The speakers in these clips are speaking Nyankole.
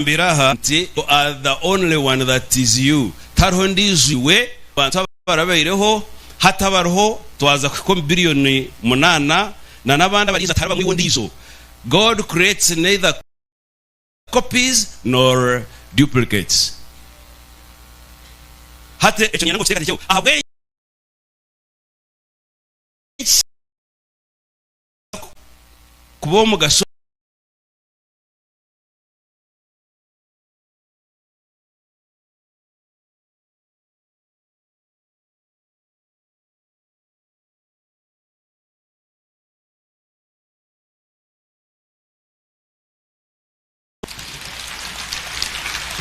Mbire aha nti you are the only one that is you, tihariho ondiijo iwe, abantu abarabaireho hati abariho twaza kuhika omu biliyoni munaana na n'abandi abariija tiharibamu iwe ondiijo. God creates neither copies nor duplicates. Hati ekyo niinyenda ngu okiteekateekyeho. Ahabw'enki kuba ow'omugasho?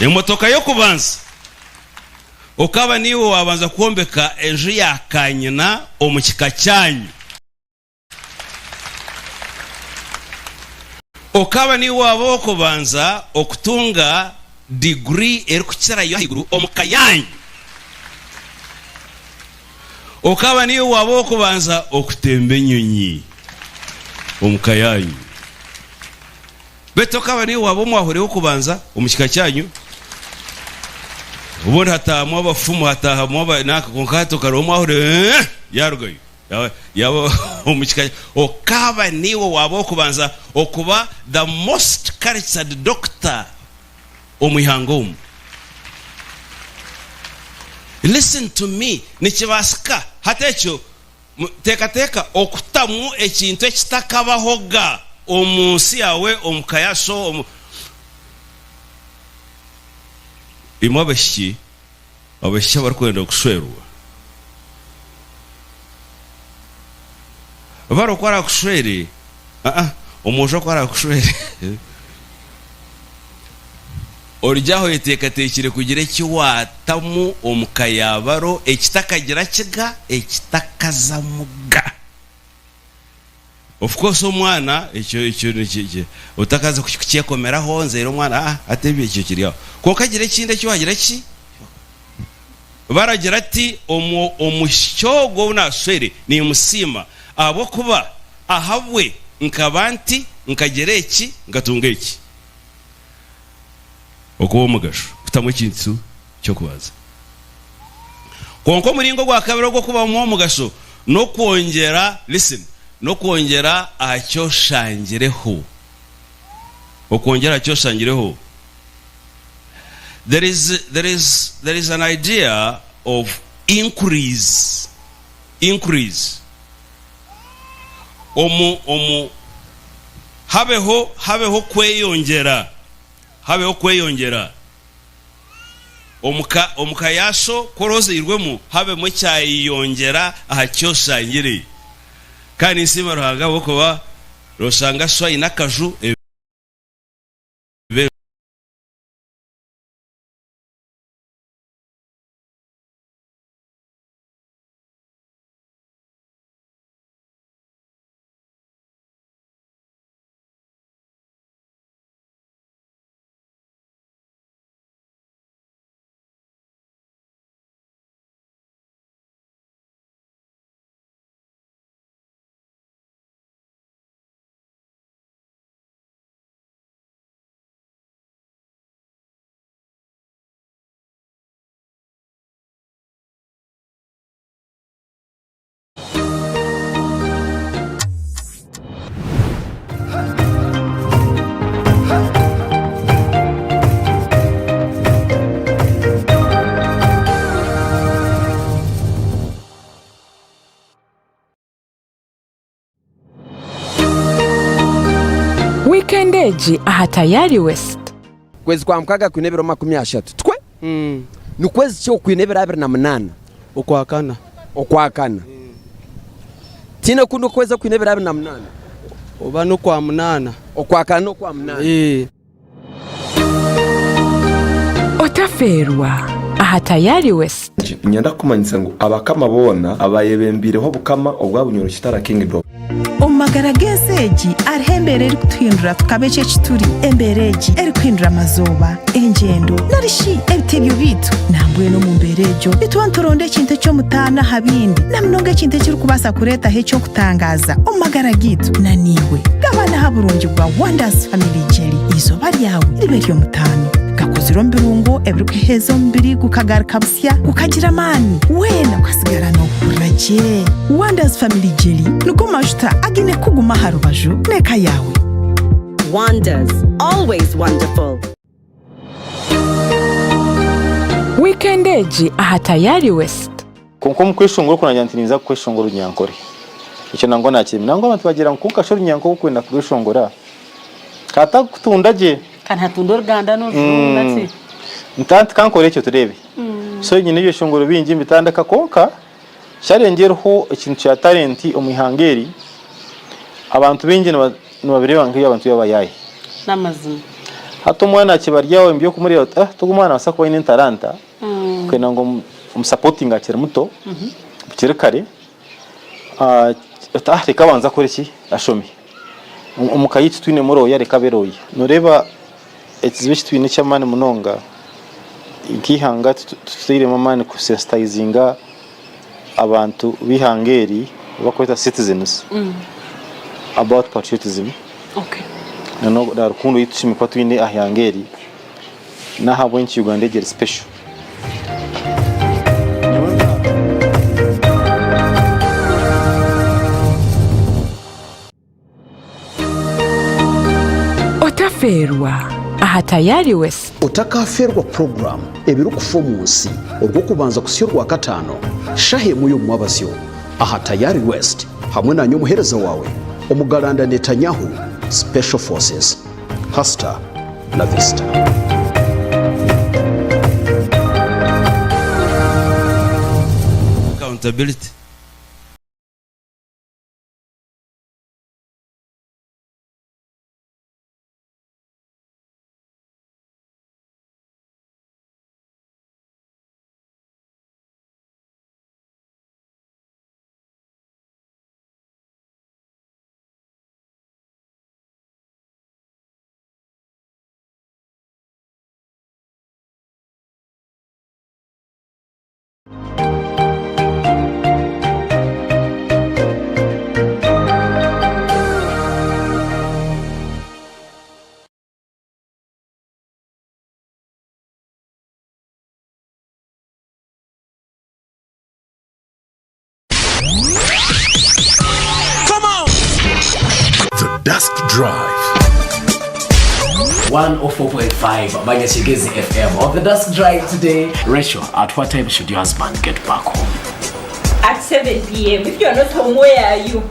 Emotoka y'okubanza, Okaba niiwe waabanza kwombeka enju ya kanyina omu kika kyanyu. Okaba niiwe waaba ow'okubanza okutunga diguri erikukirayo ahaiguru omu ka yaanyu. Okaba niiwe waaba ow'okubanza okutemba enyonyi omu ka yaanyu. Beitu okaba niiwe waaba omwahuri w'okubanza omu kika kyanyu. Obundi hataahamu abafumu, hataahamu aba nanka kwonka hati okareeba omwahuri yaarugayo. Yaaba omu kika okaaba niiwe waaba ow'okubanza okuba the most cultured doctor omu ihanga omu. Listen to me, nikibaasika hati ekyo teekateeka okutamu ekintu ekitakabahoga omu nsi yaawe, omu ka ya sho, omu. Imwe abaishiki Abaishiki abarikwenda kushwerwa baro ku araakushwere, aa omwojo ku araakushwere ori aho oyeteekateekire kugira eki waatamu omu ka ya baro ekitakagira kiga, ekitakazamu ga. Of course omwana ekyo ekyo otakaza kukyekomeraho nzaire omwana aa hati ebyo ekyo kiri aho. Kwonka gira ekindi eki wagira ki? Baragira ati omu omwishiki ogwo ou naashwere niimusiima ahabw'okuba ahabwe nkaba nti, nkagira eki, nkatunga eki. Okuba omugasho kutamu ekintu ky'okubanza. Kwonka omuringo ogwa kabiri ogw'okubamu omugasho n'okwongyera, listen, n'okwongyera aha ki oshangireho. Okwongyera aha ki oshangireho. There is, there is, there is an idea of increase, increase. Omu, omu, habeho, habeho kweyongyera, habeho kweyongyera. Omu ka, omu ka ya sho ku oroozairwemu, habemu ekyayeyongyera aha ki oshangire. Kandi ninsiima Ruhanga ahabw'okuba nooshanga sho aine akaju, eba Wiikendi egi aha Tayari West. Kwezi kwa mukaga kwine ebiro 30, tikwe? Ni kwezi ki okwine ebiro 28? Okwakana. Okwakana. Tihaine okundi okwezi okwine ebiro 28? Oba n'okwamunaana. Okwakana n'okwamunaana. Otafeerwa aha Tayari West. Niinyenda kukumanyisa ngu abakama boona abaayebembeireho obukama obwa Bunyoro Kitara Kingdom, Omu magara g'ensi egi, hariho embeera erikutuhindura tukaba eki eki turi. Embeera egi erikuhindura amazooba, engyendo, nari shi ebitebyo byaitu. Nambwenu omu mbeera egyo, nituba nituronda ekintu eky'omutaano aha bindi, na munonga ekintu ekirikubaasa kureetaho eky'okutangaaza omu magara gaitu. Naniiwe. Gaba. n'aha burungi bwa Wonders Family Jelly eizooba ryawe ribe ery'omutaano. Gakozirwe omu birungo ebirikuheeza omubiri gukagaruka busya gukagira amaani, weena okasigara noohurira gye. Wonders Family Jelly nigo majuta againe kukuguma aha rubaju n'eka yaawe. Wonders, always wonderful. Wiikenda egi aha Tayari West. Kwonka omu kweshongora okwo naagira nti ninza kweshongora Orunyankore. Ekyo nangwa naakiremya. Nangwa abantu bagira ngu kwonka shi Orunyankore okwenda kurweshongora ka atarikutunda gye. Ka ntatunda Oruganda n'Orujungu naki? Nti ka nkore ekyo tureebe. So nyine ebyeshongoro bingi mbitandika kwonka challenge eriho ekintu kya talent omu ihanga eri, abantu baingi nibabireeba nk'eby'abantu b'abayaayi. N'amazima. Hati omwana akiba ari aho eby'okumureeba oti ah ogu omwana naabaasa kuba aine entaranta. Kwenda ngu omusapotinge akiri muto bukiri kare oti ah reka abanze akore ki ashome. Omu ka yaitu twinemu rooya reka abe rooya. Nooreeba ekizibu eki twine eky'amaani munonga nk'eihanga tutairemu amaani kusensitayizinga abantu b'eihanga eri abu barikweta citizens about patriotism na rukundo ei tushemereire kuba twine aha ihanga eri. N'ahabw'enki Uganda egi eri special. Otafeerwa aha Tayari West. Otakaafeerwa puroguraamu Ebirikufa omu Nsi Orwokubanza kuhitsya Orwakataano, shaaha emwe y'omumwabazyo aha Tayari West hamwe naanye omuheereza waawe Omugalanda Netanyahu Special Forces. Hasta la vista. Accountability. The Dusk Drive. 104.5 Banyachigezi FM. On the Dusk Drive today, Rachel, at what time should your husband get back home? At 7 p.m. If you're not home, where are you?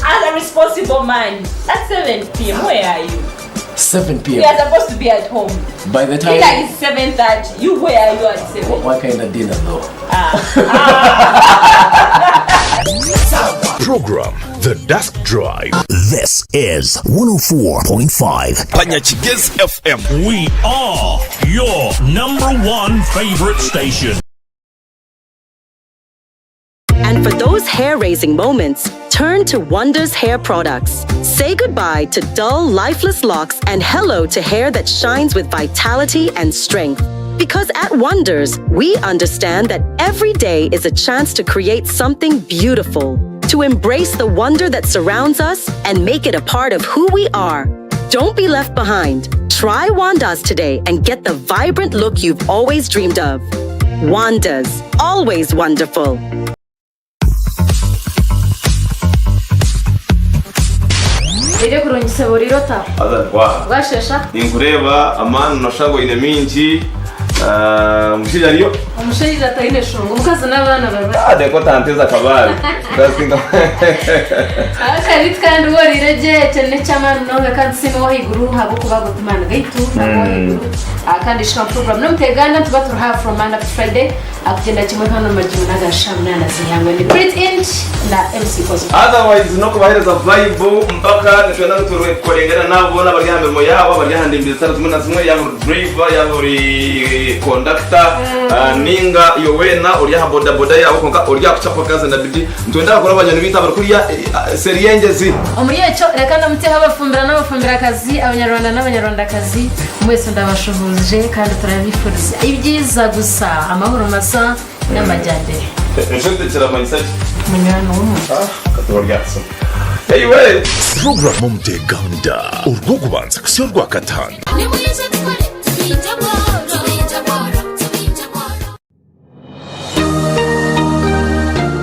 As a responsible man, at 7 p.m., where are you? 7 p.m. You are supposed to be at home. By the time Dinner is 7:30. You where are you at 7? What kind of dinner though? Program The Dusk Drive. This is 104.5 Panyachigezi FM. We are your number one favorite station. And for those hair raising moments, turn to Wonders Hair Products. Say goodbye to dull, lifeless locks and hello to hair that shines with vitality and strength. Because at Wonders, we understand that every day is a chance to create something beautiful, to embrace the wonder that surrounds us and make it a part of who we are. Don't be left behind. Try Wandas today and get the vibrant look you've always dreamed of. Wandas, always wonderful. Reero kurungisa buriire ota? Haza ntwaha. Bwashesha? Ninkureeba amaani noshusha ngu oine mingi. Ah, omushaija ariyo? Omushaija taine shonga, omukazi n'abaana bari Ah, reka otanteeza akabaare. Akabiti kandi waoriire gye ekyo n'eky'amaani munonga kandi tusiime ow'ahaiguru ahabw'okuba ago ti maani gaitu nagwo ow'ahaiguru. Ah, kandi shika mu program n'omuteeganda nituba turi aha from Monday up to Friday akugyenda kimwe hano magingo n'aga shaaha munaana z'eihangwe ni Pretty Inch na MC Cosmo. Otherwise n'okubaheereza vibe mpaka nitwenda ngu turekorengane naabo boona abari aha mirimo yaabo abari aha ndembe zitari zimwe na zimwe yaaba ori driver yaaba ori conductor ah, ninga iwe weena ori aha bodaboda yaawe kwonka ori aha kucapa kazi na bidii nitwenda abakora banywani baitu abari kuriya eh, seeri y'engyezi. Omuri ekyo reka ndamutseho abafumbira n'abafumbirakazi, Abanyarwanda n'Abanyarwandakazi, mwese ndabashuhuje kandi turabifuriza ibyiza gusa, amahoro masa n'amajyambere. Enshozi kiramanyisa ki? Munywani w'omuntu. Katuba ryakisoma. Eiwe! Puroguramu Omuteeganda, Orwokubanza kuhitsya Orwakataano.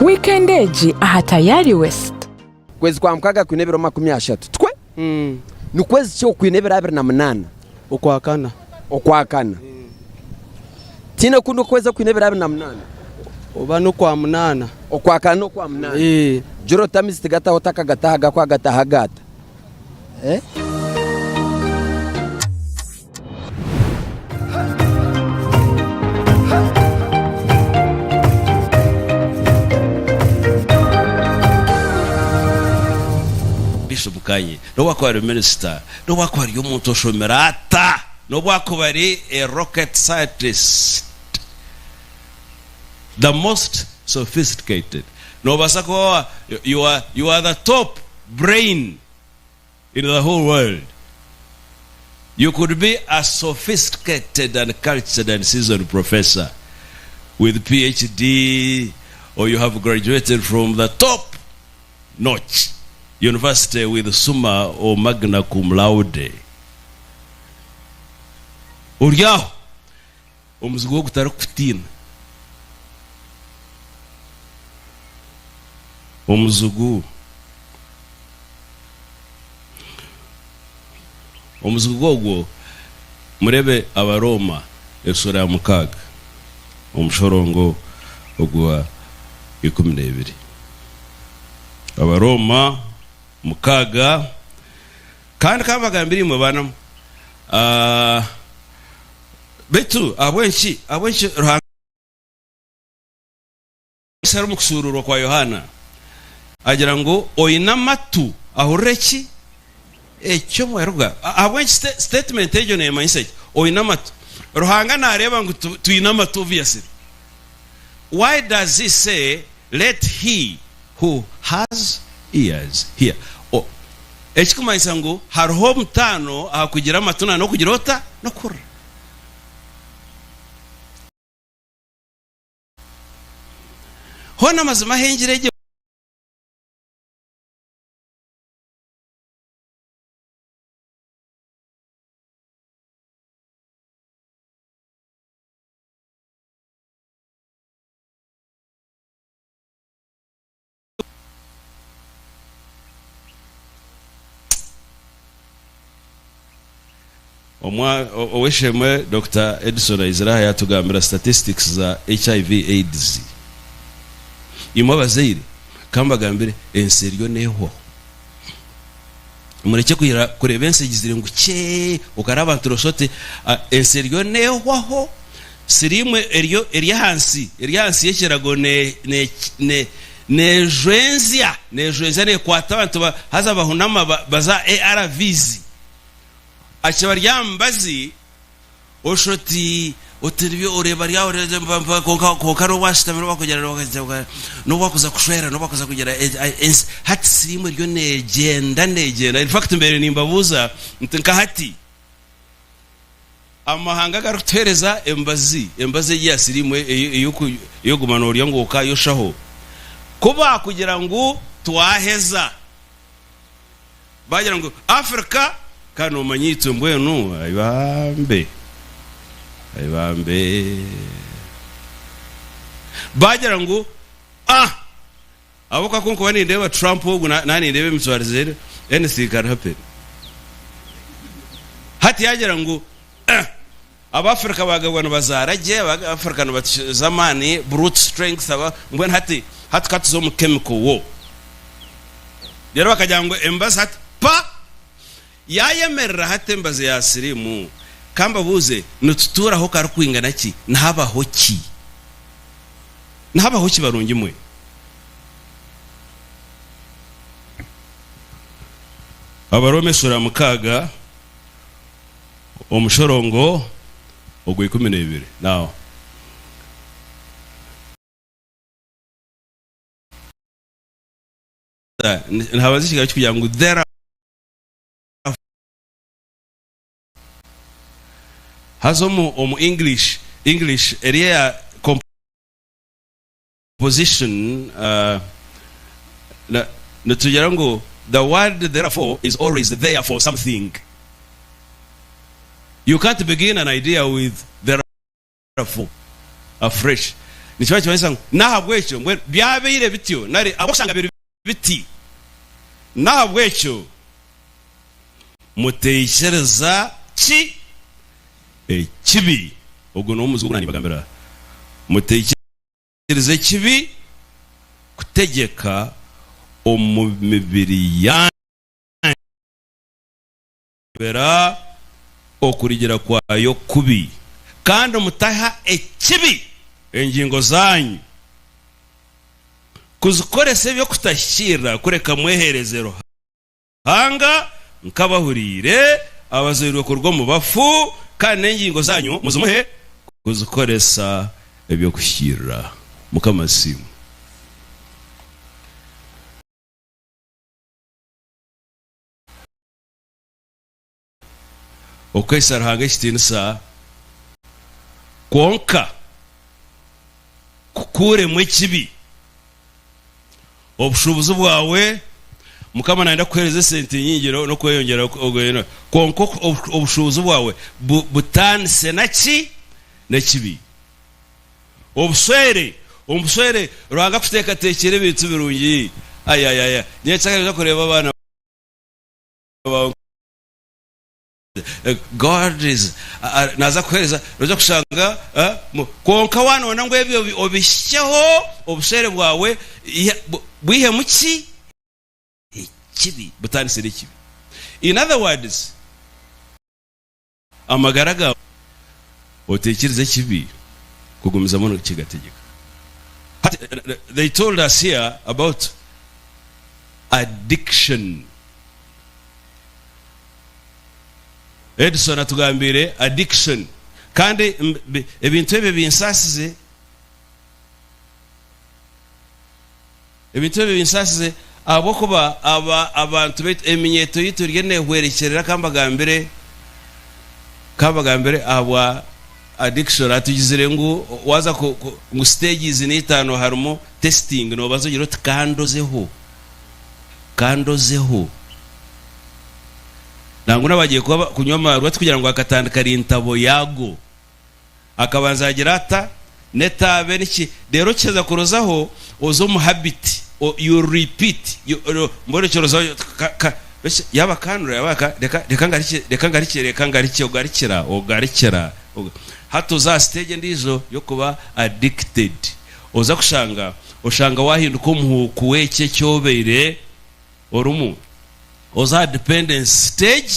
Wiikendi egi aha Tayari West. Kwezi kwa mukaga kwine ebiro 30. Tikwe? Ni kwezi ki okwine ebiro 28? Okwakana. Okwakana. Tihaine okundi okwezi okwine ebiro 28? Oba n'okwamunaana. Okwakana n'okwamunaana. Gira oti amaizi tigataho otakagataha gakwagataha gata? Bishop Kanye, n'obu akuba ari minisita, n'obu akuba ari omuntu oshomire ata, n'obu akuba ari a rocket scientist, the most sophisticated, nobaasa kuba you are, you are the top brain in the whole world. You could be a sophisticated and cultured and seasoned professor with PhD, or you have graduated from the top notch university with summa or magna cum laude. Ori aho, omuzigu we gutarikukutiina. Omuzigu. Omuzigu ogwo, mureebe Abarooma eshuura ya mukaaga, omushorongo ogwa 12. Abarooma mukaaga, kandi ka mbagambire imwe baana mwe, beitu ahabw'enki, ahabw'enki Ruhanga. Yesu ari omu kushuuruurwa kwa Yohaana agira ngu oine amatu ahurire ki? Eki Omwoyo arikugamba. Ahabw'enki sitatimenti egyo neemanyisa ki? Oine amatu. Ruhanga naareeba ngu twine amatu obviously. Why does he say let he who has ears hear? Ekirikumanyisa ngu hariho omutaano aha kugira amatu n'okugira ota? N'okuhurira. Hoona amazima ahengire egyo. Ow'eishe-emwe Dokita Edson aizire aha yaatugambira statistics za HIV AIDS. Imwe abazaire, ka mbagambire, ensi eriyo neehwaho. Murekye kureeba ensi egizire ngu kyee, okareeba abantu nooshusha oti ensi eriyo neehwaho. Siriimu eriyo eri ahansi eri ahansi y'ekirago ne ne ne neejwenzya neejwenzya neekwata abantu ba haza bahunama ba baza aha ARVs. Akiba ari aha mubazi oshusha oti oti nibyo oreeba ari aho kwonka kwonka n'obu ashutami n'obu akugira n'obu akuza kushwera n'obu akuza kugira ensi hati siriimu eriyo neegyenda neegyenda in fact mbaire nimbabuuza nti nka hati Amahanga agarikutuheereza emibazi, emibazi egi eya siriimu ey'okuguma noorya ngu okaayoshaho, ku baakugira ngu twaheza, baagira ngu Africa, kandi noomanya itwe mbwenu ai bambe, ai bambe, baagira ngu ah, ahabw'okuba ku nkuba nindeeba Trump ogu na nindeeba emitwarize ye, anything can happen. Hati yaagira ngu Eh! Abafrika bagabwa nibazaara gye, Abafrika nibatukiza amaani, brute strength, aba, mbwenu hati, hati ka tuze omu chemical war. Reero bakagira ngu emibazi hati pa! Yaayemerera hati emibazi ya siriimu. Ka mbabuuze, nitutuuraho karikwingana ki? Nihabaho ki? Nihabaho ki barungi mwe? Abarooma eshuura mukaaga. Omushorongo ogwa 12. Now. Nihabanza ekigambo ekirikugira ngu therefore. Haza omu omu English, English eri eya composition, uh, nitugira ngu. The word therefore is always there for something. You can't begin an idea with therefore afresh. Nikiba nikimanyisa ngu n'ahabw'ekyo mbwenu byabaire bityo nari ahabw'okushanga biri biti, n'ahabw'ekyo mutaikiriza ki ekibi. Ogwo niwo muzi ogu naanimbagambira. Mutaikiriza. Mutaikiriza ekibi kutegyeka omu mibiri yaanyu kubera okurigira kwayo kubi, kandi mutaha ekibi engingo zaanyu kuzikoresa eby'okutahikiirira, kureka mweheereze Ruhanga nk'abahuriire, abazoirwe kuruga omu bafu, kandi n'engingo zaanyu muzimuhe kuzikoresa eby'okuhikiirira. Mukama asiimwe. Okuhaisa Ruhanga ekitiinisa kwonka kukuuremu ekibi. Obushuubuzi bwawe, Mukama nayenda kukuheereza esente nyingi n'okweyongyera kwonka obushuubuzi bwawe butaanise na ki? N'ekibi. Obushwere, omu bushwere Ruhanga akuteekateekiire ebintu birungi. Ayayaya, nyenkya noija kureeba abaana baawe. God is naza kuhereza noija kushanga kwonka wanona ngu ebyo obihikyeho obushwere bwawe bwihemu ki ekibi butandise n'ekibi in other words amagara gawe otaikiriza ekibi kugumizamu nikigategyeka hati they told us here about addiction. Edson atugambiire addiction kandi ebintu ebyo binsaasize, ebintu ebyo binsaasize ahabw'okuba aba abantu baitu eminyeeto yaitu eriyo neehwerekyerera ka mbagambire, ka mbagambire ahabwa addiction. Atugizire ngu waaza ku ngu stages n'eitaano harimu testing noobanza ogire oti ka ndozeho. Kandozeho. Nangwa n'abagiye kuba kunywa amaarwa tikugira ngu akatandika ari ntabo yaago. Akabanza agira ata n'etaabe niki reero kiheza kurozaho oza omu habit you repeat you mbwenu okirozaho ka ka yaaba kanura yaaba ka reka reka ngarukye reka ngarukye reka ngarukye ogarukira ogarukira hati oza aha stage endiijo y'okuba addicted. Oza kushanga oshanga wahinduka omuhuuku w'ekyo eki obaire orimu. Oza aha dependence stage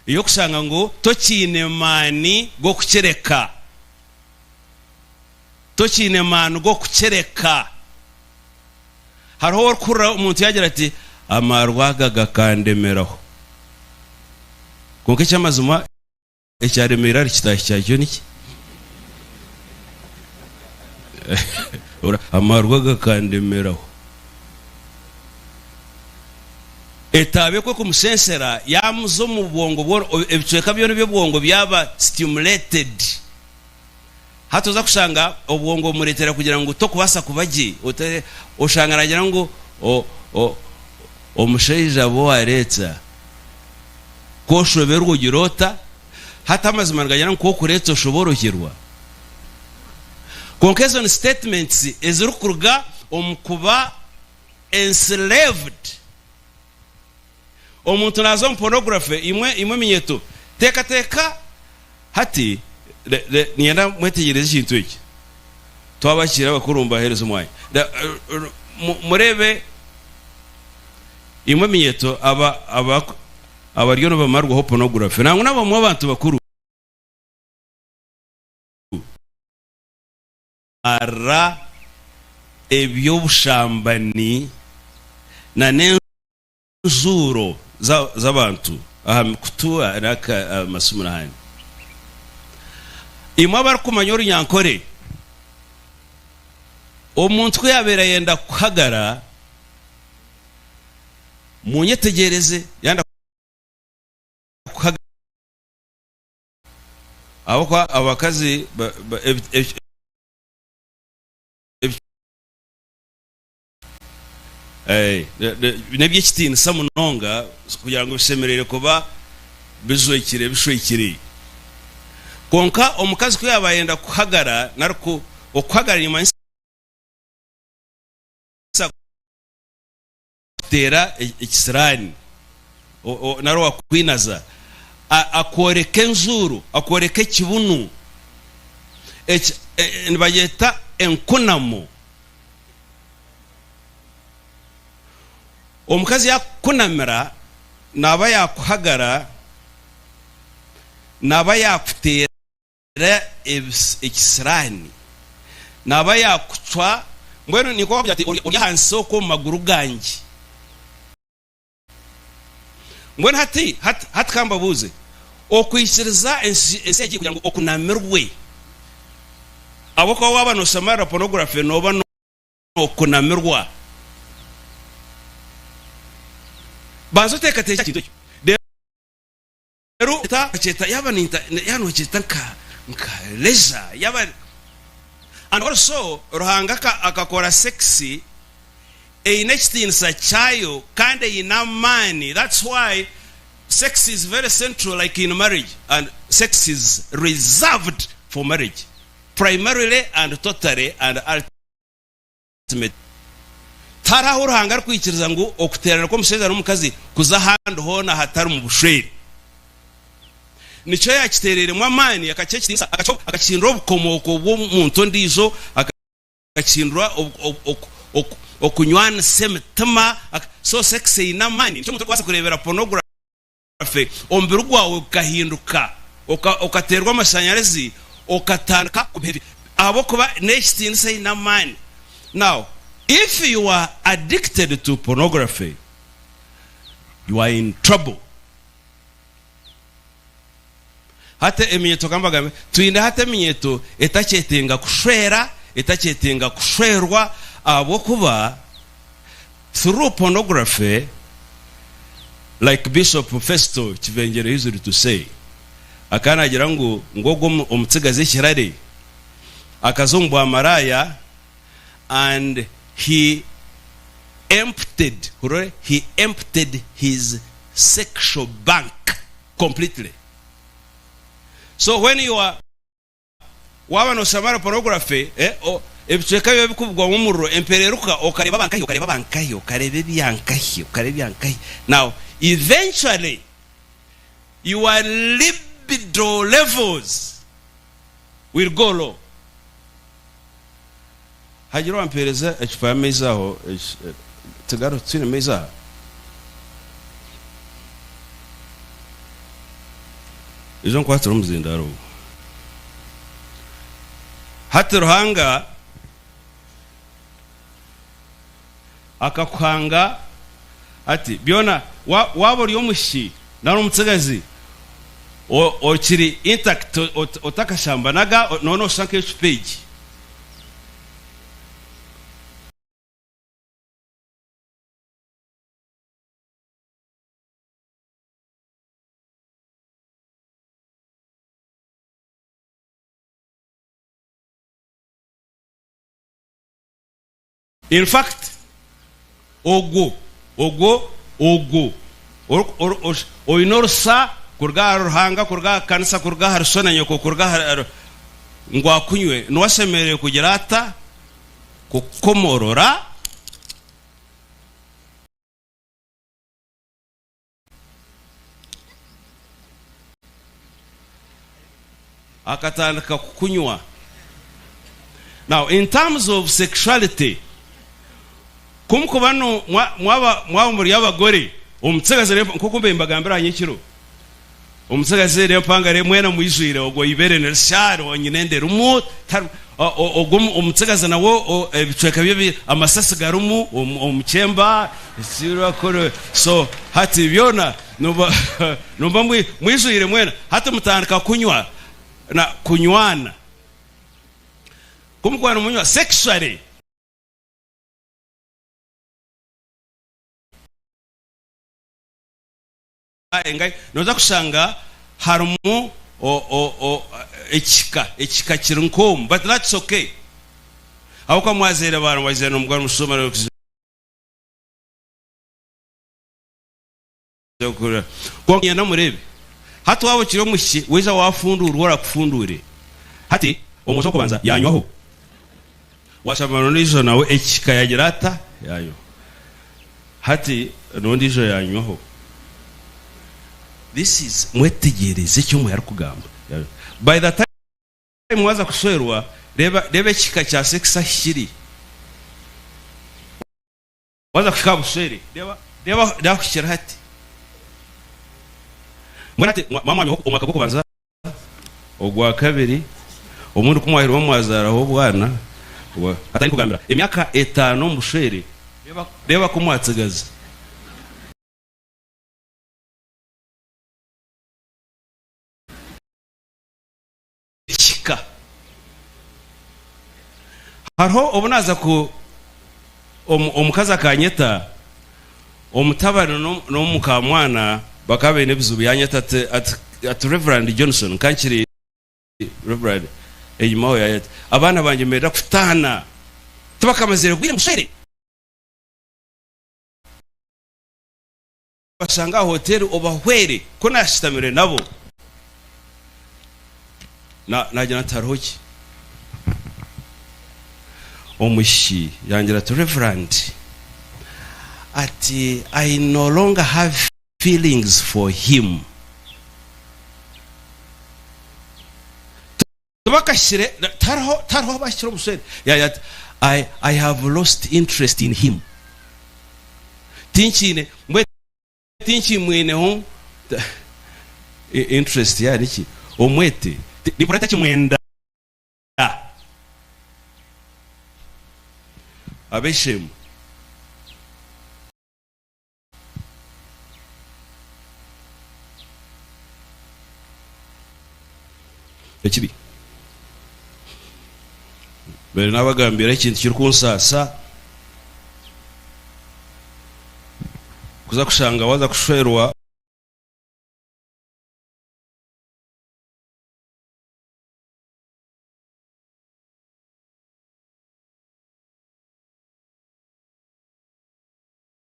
ey'okushanga ngu tokiine maani g'okukireka. Tokiine maani g'okukireka. Hariho ou orikuhurira omuntu yaagira ati, Amaarwa aga gakandemeraho. Kwonka eky'amazima Ekyaremeire ahari kitaahi kyakyo niki? Amarwa gakandemeraho. Etaabe ku ekumushensera yaamuza omu bwongo bwona, ebicweka byona eby'obwongo byaba stimulated. Hati oza kushanga obwongo bumureetera kugira ngu tokubaasa kuba gye, oshanga naagira ngu omushaija abu waareetsa. Ku oshoberwa ogira ota? Hati amazima nigagira ngu ku okureetsa oshoborokyerwa. Kwonka ezo ni statements ezirikuruga omu kuba enslaved. Omuntu naaza omu pornography, imwe imwe eminyeeto, teekateeka hati, niinyenda mwetegyereze ekintu eki. Twabakiira abakuru mbaheereze omwanya. Mureebe. Imwe eminyeeto aba aba abariyo nibamarwaho pornography nangwa n'abamwe abantu bakuru ara eby'obushambani na n'enjuuro z'abantu aha mikutu aha masimu n'ahandi. Imwe abarikumanya Orunyankore, omuntu ku yaabaire ayenda kuhagara, Munyetegyereze, yanda kuhaga ahabw'okuba abakazi N'eby'ekitiinisa munonga kugira ngu bishemereire kuba bijwekire bishwekire. Kwonka omukazi ku yaaba ayenda kuhagara nari okuhagara nikimanyisa kuteera ekisiraani nari owakwinaza, akworeka enjuuru, akworeka ekibunu, nibagyeta enkunamo. Omukazi yaakukunamira naaba yaakuhagara, naaba yaakuteera ekisiraani, naaba yaakucwa, mbwenu nikwo wakugira ati ori ahansi okwo omu maguru gangye. Mbwenu hati, hati, hati ka mbabuuze, okwikiriza ensi, ensi egi kugira ngu okunamirwe, ahabw'okuba waaba nooshemererwa pornography nooba nookunamirwa. Banza oteekateekye aha kintu ekyo. Reero okakyeta, yaaba ninta, yaaba nookyeta nka, nka leisure, yaaba, and also Ruhanga aka, akakora sex eine ekitiinisa kyayo kandi eine amaani, that's why sex is very central like in marriage and sex is reserved for marriage primarily and totally and ultimately. Tihariho ahu Ruhanga arikwikiriza ngu okuteerana kw'omushaija n'omukazi kuze ahandi hoona ahatari mu bushwere. Nikyo yaakiteereiremu amaani, akakiha ekitiinisa, akakihindura obukomooko bw'omuntu ondiijo, akakihindura okunywanisa emitima. So sex eine amaani. Nikyo omuntu arikubaasa kureebera pornography, omubiri gwawe gukahinduka, okateerwa amashanyarazi, okatandika kubehavinga ahabw'okuba n'ekitiinisa eine amaani. Now, if you are addicted to pornography, you are in trouble. Hati eminyeeto ka mbagambire, twine hati eminyeeto etakyetenga kushwera, etakyetenga kushwerwa ahabw'okuba through pornography like Bishop Festo Kivengere used to say, akaba naagira ngu ngu ogwo omutsigazi ekirare akaza omu bwamaraaya and he emptied, hurire, he emptied his sexual bank completely. So when you are waaba noshoma pornography eh, o, ebicweka biba bikubugwamu omuriro empereruka okareeba abankahi okareeba abankahi okareeba ebyankahi okareeba ebyankahi now eventually your libido levels will go low. Hagira owampeereza ecupa y'amaizi aho, tigariho, titwine maizi aha? Ija onkwatire omuzindaaro ogu. Hati Ruhanga akakuhanga ati, byona waaba ori omwishiki nari omutsigazi okiri intact otakashambanaga, nooba nooshusha nk'ecupa egi. In fact ogwo ogwo ogwo oine orusa kuruga ahari Ruhanga, kuruga aha kanisa, kuruga ahari sho na nyoko, kuruga ahari ngu akunywe, niwe ashemereire kugira ata? Kukukomorora. Akatandika kukunywa. Now in terms of sexuality, ku mukuba mwaba mwaba muri abagore, omutsigazi nk'oku mbaire mbagambira aha nyekiro, omutsigazi n'empangare mwena mwijwire, ogwo eibere nirisya, nyine enda erimu, ogwo omutsigazi nawe ebicweka bye amasasi garimu omu kyemba, so hati byona noba mwijwire mwena, hati mutandika kunywa na kunywana, ku mukuba nimunywa sexually. Noza kushanga harimu ekihika, ekihika kiri nk'omu but that's okay ahabw'okuba mwazaire abaana, mwazaire n'omugore, Kwonka nyenda mureebe. Hati waaba okiri omwishiki, waija waafunduurwa orakufunduure. Hati, omwojo w'okubanza yaanywaho. Waashamba n'ondiijo nawe ekihika yaagira ata? Yaanywaho. Hati n'ondiijo yaanywaho. This is, mwetegyereze eki Omwoyo arikugamba. By the time waaza kushwerwa, reeba, reeba ekihika kya sex ahi kiri. Waaza kuhika aha bushwere, reeba, reeba, reeba kuhikira hati. Mbwenu hati mwaba mwanywaho omwaka gw'okubanza, ogwa kabiri, obundi ku mwahirwe mwazaaraho obwana, ogwa, hati ndikugambira emyaka etaano omu bushwere, reeba, reeba ku mwatsigaza. Ekihika. Hariho obu naaza ku omukazi akanyeta, omutabani n'omukamwana bakaba baine ebizibu yanyeta ati, ati, ati Reverand Johnson, nka nkiri Reverand enyima aho yanyeta, abaana bangye nibenda kutaana, tibakamazire bwire mushwere. Obashange aha hoteeri obahwere. Ku naashutamire nabo, naagira nti, Hariho ki? Omwishiki yangira ati, Reverand, ati, I no longer have feelings for him. Tibakahikire, tihariho, tihariho abahikire obushwere. Yaagira ati, I, I have lost interest in him. Tinkiine, mbwenu tinkimwineho interest yaaba niki? Omwete. Nimpurira ntakimwenda. Ab'eishe-emwe. Ekibi. Mbere nabagambira ekintu kirikunsaasa, kuza kushanga waza kushwerwa.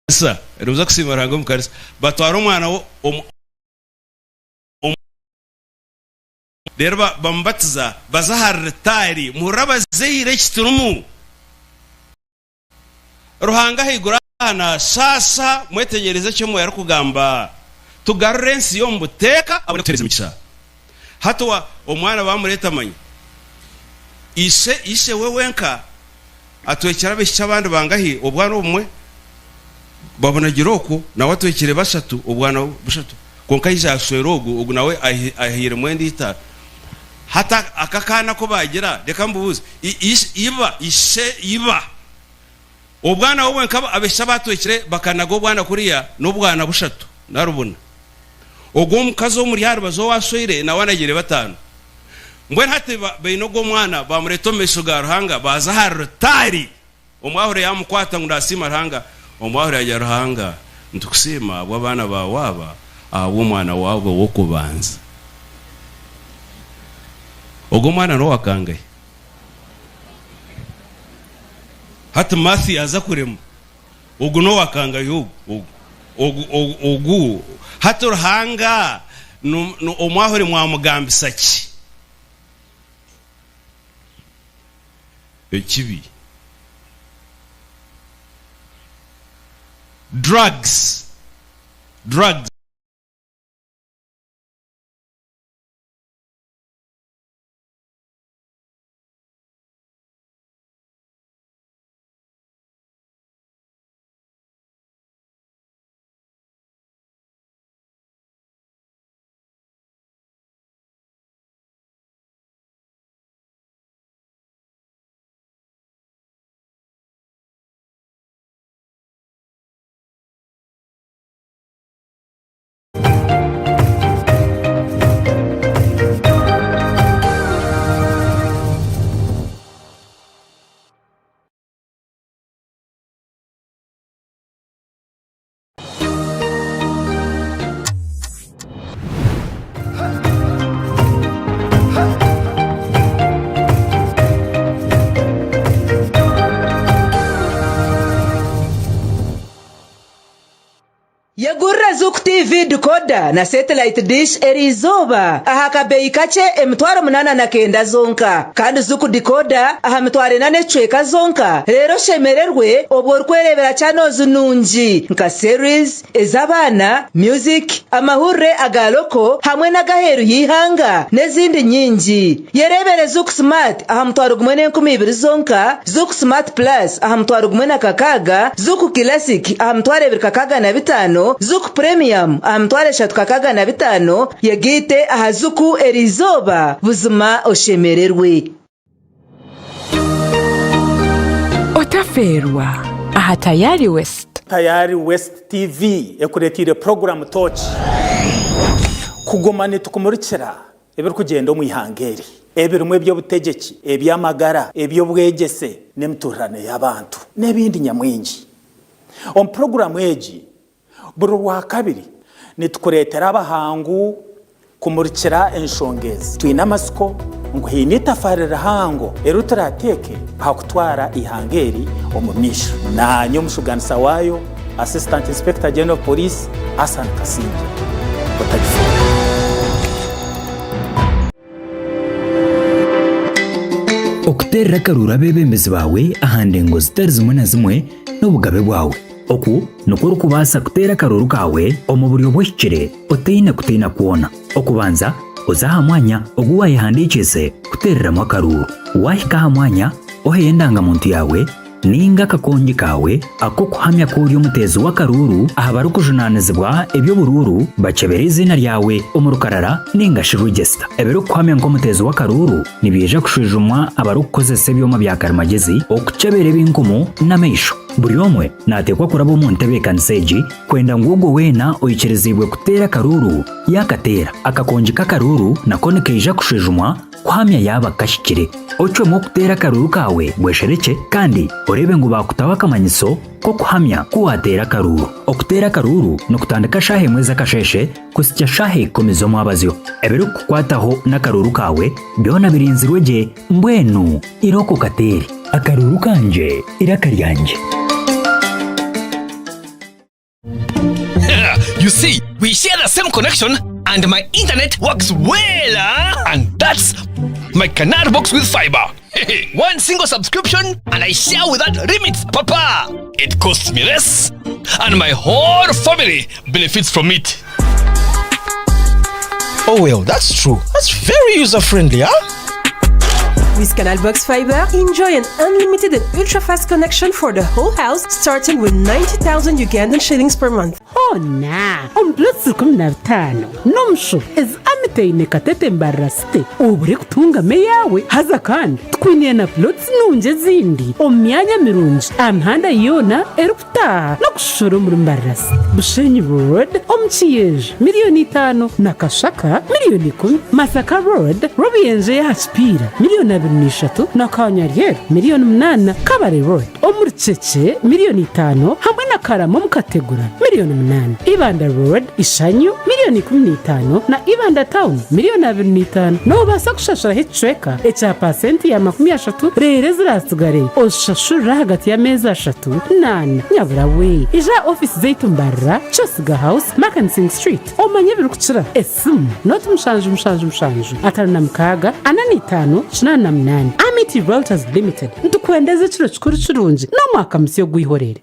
Kanisa, nimuza kusiima Ruhanga omu kanisa, batwara omwana wo omu omu reero ba bamubatiza baza aha ritaari, muhurire abazaire eki turimu. Ruhanga ahaiguru aha naashaasha, mwetegyereze eki Omwoyo arikugamba, tugarure ensi y'omu buteeka abone kutuheereza emigisha. Hati wa omwana bamureeta manya ishe ishe we wenka Atwekire abaishiki abandi bangahi obwana obumwe babunagira okwo nawe atwekire bashatu obwana bushatu kwonka aija ashwera ogu ogu nawe ahairemu endi itaano hati aka akaana ku bagira reka mbubuuze iba ishe iba obwana we bwenka abaishiki abatwekire bakanaga obwana kuriya n'obwana bushatu nari buna ogwo omukazi omuri aha rubaju ou ashweire nawe anagire bataano. Mbwenu hati baine ogwo mwana, baamureeta omu maisho ga Ruhanga, baaza aha rutaari. Omwahure yaamukwata ngu naasiima Ruhanga. Omwahure yaagira Ruhanga, Nitukusiima ahabw'abaana baawe aba, ahabw'omwana waawe w'okubanza. Ogwo mwana n'owa kangahi? Hati math yaaza kurema. Ogu n'owa kangahi ogu? Ogu, ogu, ogu, ogu. Hati Ruhanga omwahure mwamugambisa ki? Ekibi. Drugs, drugs. TV decoder na satellite dish eriizooba aha kabeeyi kakye 8,900 zonka. Kandi Zuku decoder aha 4,000 n'ekicweka zonka reero oshemererwe obwo orikwereebera channels nungi nka series, ez'abaana, music, amahurire aga loko hamwe n'ag'aheeru y'eihanga n'ezindi nyingi. Yereebere Zuku Smart aha 1,200 zonka, Zuku Smart Plus aha 1,600, Zuku Classic aha 2,605, Zuku Premium aha 3,605, yegaite aha Zuku eriizooba buzima oshemererwe. Otafeerwa aha Tayari West. Tayari West TV ekureteire puroguramu Tooki kuguma nitukumurikira ebirikugyenda omu ihanga eri ebirimu eby'obutegyeki, eby'amagara, eby'obwegyese n'emituurirano y'abantu n'ebindi nyamwingi. Omu puroguramu egi, Buri Rwakabiri, nitukureetera abahangu kumurikira enshonga ezi. Twine amatsiko ngu haine itafaari rihango eri turaateeke aha kutwara eihanga eri omu maisho. Naanye omushuganisa waayo, Assistant Inspector General of Police, Asan Kasingye. Otagifuuka. Okuteerera akaruuru abeebembezi baawe aha ndengo zitari zimwe na zimwe n'obugabe bwawe. Oku nikwo orikubaasa kuteera akaruuru kaawe omu buryo buhikire otaine kutiina kwona. Okubanza, oze aha mwanya ogu waayehandiikiise kuteereramu akaruuru. Waahika aha mwanya, oheyo endangamuntu yaawe Nainga akakongi kaawe ak'okuhamya ku ori omuteezi w'akaruuru aha barikujunaanizibwa eby'oburuuru bakyebere eiziina ryawe omu rukarara nainga shi register. Ebirikukuhamya nk'omuteezi w'akaruuru nibiija kushwijumwa abarikukozesa ebyoma bya karimagyezi okukyebera ebinkumu n'amaisho. Buri omwe naateekwa kuraba omu ntebeekanisa egi kwenda ngu ogwo weena oikiriziibwe kuteera akaruuru yaakateera. Akakongi k'akaruuru nako nikaija kushwijumwa kuhamya yaaba kahikire. Ocwemu okuteera akaruuru kaawe bwesherekye kandi oreebe ngu baakutaho akamanyiso k'okuhamya ku waateera akaruuru. Okuteera akaruuru nikutandika shaaha emwe z'akasheeshe kuhitsya shaaha ikumi z'omwabazyo. Ebirikukukwataho n'akaruuru kaawe byona birinzirwe gye. Mbwenu irooko okateere. Akaruuru kangye, eiraka ryangye. You see, we share the same connection and my internet works well. Huh? And that's my Canal Box with fiber. One single subscription and I share without limits, Papa. It costs me less and my whole family benefits from it. Oh well, that's true. That's very user friendly, huh? With Canalbox Fiber, enjoy an unlimited and ultra-fast connection for the whole house starting with 90,000 Ugandan shillings per month. Hoona omu plots 15 n'omusho ezi Amity Katete Mbarara City obure kutungamu eyaawe. Haza kandi tukwiniire na plots nungi ezindi omu myanya mirungi aha mihanda yoona erikutaaha n'okushushura omuri Mbarara City. Bushenyi Road omu Kiyenje miriyoni itaano na Kashaka miriyoni ikumi, Masaka Road Rwobuyenje ey'aha Kipiira miriyoni 23 na Kanyaryeru miriyoni munaana, Kabale Road omuri Kyekye miriyoni itaano hamwe na Karama omu Kategura miriyoni munaana, Ibanda Road Ishanyu miriyoni 15 na Ibanda Town miriyoni 25. Noobaasa kushashuraho ekicweka ekya paasenti ya 30 reero eziraatsigare ozishashurire ahagati y'ameezi ashatu n'ana. Nyabura we, ija aha ofiisi zaitu Mbarara, Kyosiga House, Makansingh Street omanye ebirikukira. Esimu, nooti 7 7 7 56 45 88. Amity Realtors Limited, nitukwendeza ekiro kikuru kirungi n'omwaka musya ogw'eihorere.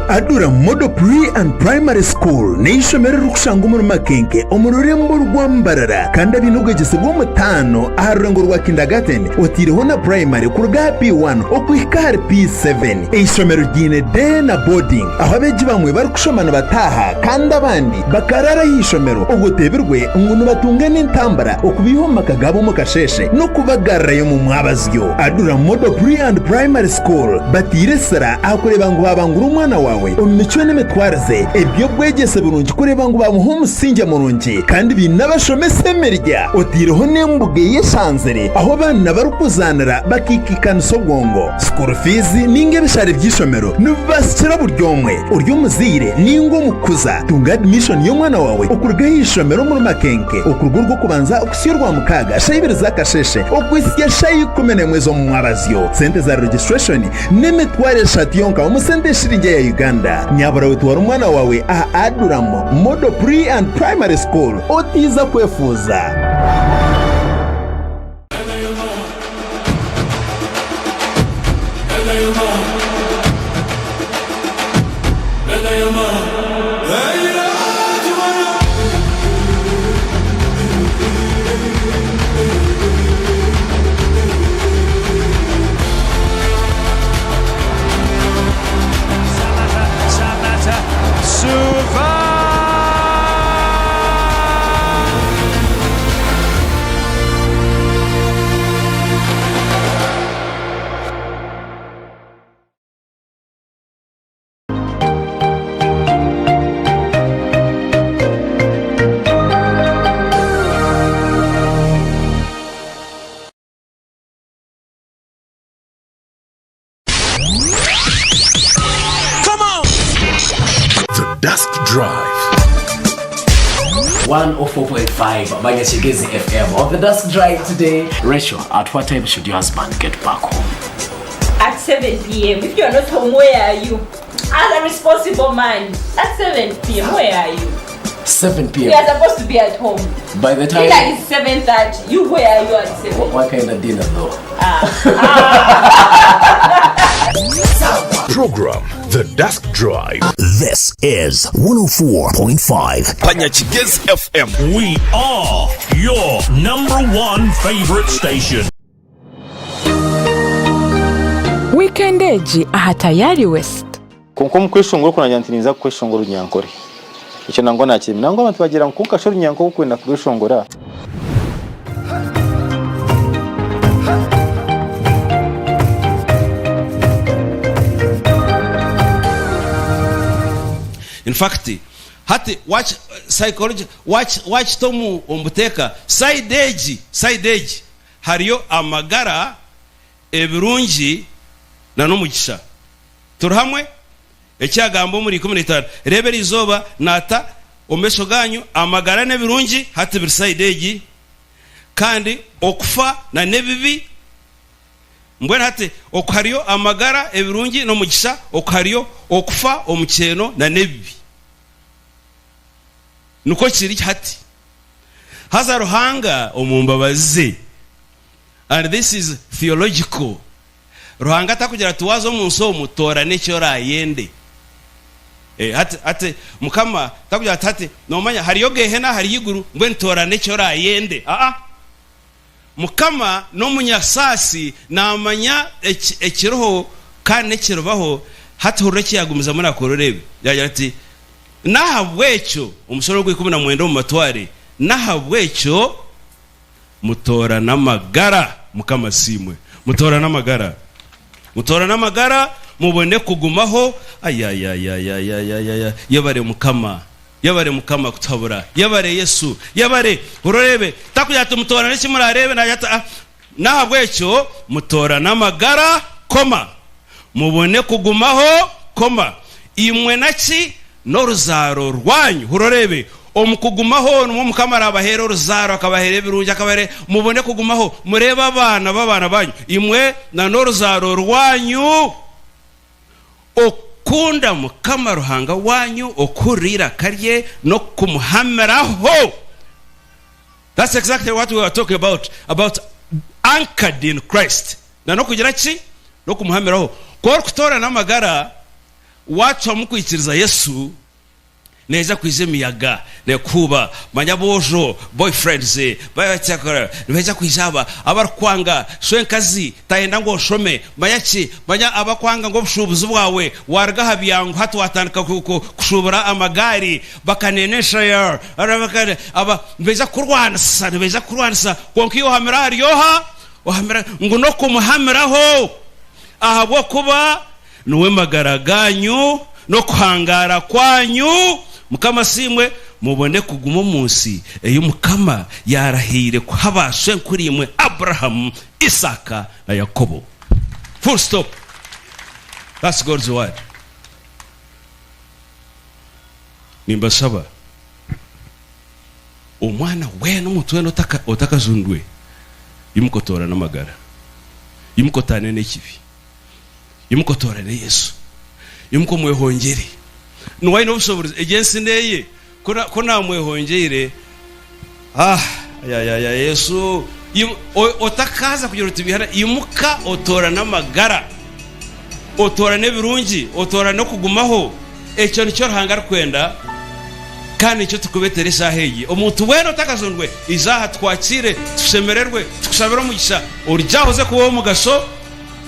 Adura Model Pre and Primary School n'eishomero eririkushangwa omuri Makenke omu rurembo rwa Mbarara kandi abaine obwegyese bw'omutaano aha rurengo rwa kindergarten otaireho na primary kuruga aha P1 okuhika ahari P7. Eishomero ryiine day na boarding ahu abeegi bamwe barikushoma nibataaha kandi abandi bakaraara aha ishomero obwo oteebirwe ngu nibatunga n'entambura okubaiha omu maka gaabo omu kasheeshe n'okubagarurayo omu mwabazyo. Adura Model Pre and Primary School bataire esira aha kureeba ngu baabangura omwana waawe omu micwe n'emitwarize, eby'obwegyese birungi kureeba ngu baamuha omusingye murungi kandi baine abashomesa emirya otaireho n'embuga eyeshanzire ahu abaana barikuzaanira bakaikaikanisa obwongo. School fees ninga ebishare by'eishomero nibibaasikira buri omwe. Ori omuzaire ninga omukuza, tunga admission y'omwana waawe okuruga aha ishomero omuri Makenke okuruga orw'okubanza okuhitsya orwamukaaga shaaha ibiri z'akasheeshe okuhitsya shaaha 11 z'omu mwabazyo. Sente za registration n'emitwaro eshatu yonka omu sente eshiringi eya Uganda. Uganda. Nyabura we twara omwana wawe aha Adulam Model Pre and Primary School otiiza kwefuuza. The Dusk Drive. 104.5 Manyashigezi FM. On the Dusk Drive today, Rachel, at what time should your husband get back home? At 7 p.m. If you're not home, where are you? As a responsible man, at 7 p.m., where are you? 7 We p.m. are supposed to be at home. By the time. Dinner is 7.30. You, where are you at 7? What kind of dinner though? Program The Dusk Drive. This is 104.5 Panyachigezi FM. We are your number one favorite station. Wiikendi egi aha Tayari West. Kwonka omu kweshongora okwo naagira nti ninza kweshongora Orunyankore. Ekyo nangwa naakiremire. Nangwa abantu bagira ngu kwonka shi Orunyankore okwenda kurweshongora. In fact, hati waki psychology waki wakita omu omu buteeka side egi side egi hariyo amagara ebirungi na n'omugisha. Turi hamwe? Eki agamba omuri 15, Reeba eri izooba naata omu maisho gaanyu amagara n'ebirungi, hati biri sayidi egi, kandi okufa na n'ebibi. Mbwenu hati oku hariyo amagara, ebirungi n'omugisha, oku hariyo okufa, omukyeeno na n'ebibi. Nikwo kiri hati. Haza Ruhanga omu mbabazi ze, and this is theological, Ruhanga takugira ati waaza omu nsi omu toorana eki oraayende. Eh, hati, hati Mukama takugira ati hati noomanya hariyo Geehena hariyo iguru mbwenu toorana eki oraayende. Aa. Mukama n'omunyasaasi naamanya eki, ekiriho kandi n'ekiribaho. Hati hurira eki yaagumizamu naakora oreebe. Yaagira ati, N'ahabw'ekyo, omushoro ogw'ikumi na mwenda omu matware, n'ahabw'ekyo mutoorane amagara, Mukama asiimwe, mutoorane amagara, mutoorane amagara, mubone kugumaho, ayayayayayayaya, yebare Mukama, yebare Mukama kutuhabura, yebare Yesu, yebare, hurira oreebe, takugira ati mutoorane eki muraareebe, naagira ati, ah, n'ahabw'ekyo mutoorane amagara, koma, Mubone kugumaho, koma, imwe na ki? N'oruzaaro rwanyu. Hurira oreebe, omu kugumaho nimwo Mukama araabaheera oruzaaro, akabaheera ebirungi, akabaheera, mubone kugumaho, mureebe abaana b'abaana baanyu, imwe na n'oruzaaro rwanyu. Okukunda Mukama Ruhanga waanyu, okuhurira eiraka rye, n'okumuhamiraho. That's exactly what we were talking about, about anchored in Christ. Na n'okugira ki? N'okumuhamiraho. Ku orikutoorana amagara, waacwamu kwikiriza Yesu, neija kwija emiyaga neekuhuuba. Manya aboojo, boyfriends, nibaija kwija aba abarikwanga, shwenkazi tayenda ngu oshome, manya ki, manya abakwanga ngu obushuubuzi bwawe, waaruga aha byangu hati waatandika kushuubura amagaari, bakanena enshaya, aba nibaija kukurwanisa, nibaija kukurwanisa, kwonka iwe ohamire ahari oha? Ohamira ngu n'okumuhamiraho, ahabw'okuba niwe magara gaanyu n'okuhangaara kwanyu. Mukama asiimwe, mubone kuguma omu nsi ei Mukama yaarahiire kuha baashwenkuriimwe Abrahamu, Isaaka na Yakobo. Full stop. That's God's word. Nimbashaba, Omwana weena omuntu weena otakajunirwe, imuka otoorane amagara. Imuka otaane n'ekibi. Imuka otoorane Yesu. Imuka omwehongyere. Niwe aine obushoboorozi. Egyo ensi n'eye. Ku naamwehongyeire, ah, ayayaya, Yesu, otakaaza kugira oti bihana, imuka otoorane amagara, otoorane ebirungi, otoorane okugumaho. Ekyo nikyo Ruhanga arikwenda, kandi nikyo turikubeetera eshaaha egi. Omuntu weena otakajunirwe, ija aha tukwakiire, tushemererwe, tukushabire omugisha. Origye aho oze kuba ow'omugasho.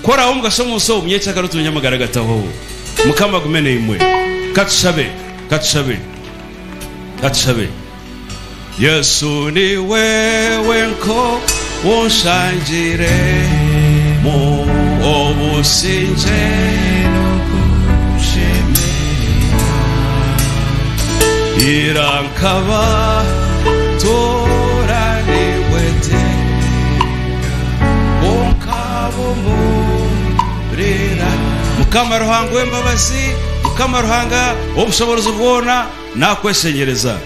Ku oraabe omugasho omu nsi omu, nyekyakare otungye amagara agatahwaho. Mukama agume naimwe. Ka tushabe. Ka tushabe. Ka tushabe. Yesu niwe wenka ou nshangire mu obusingye Ira nkaba ntoranirwe te Kwonka bumurira. Mukama Ruhanga ow'embabazi, Mukama Ruhanga ow'obushoboorozi bwona, Naakweshengyereza,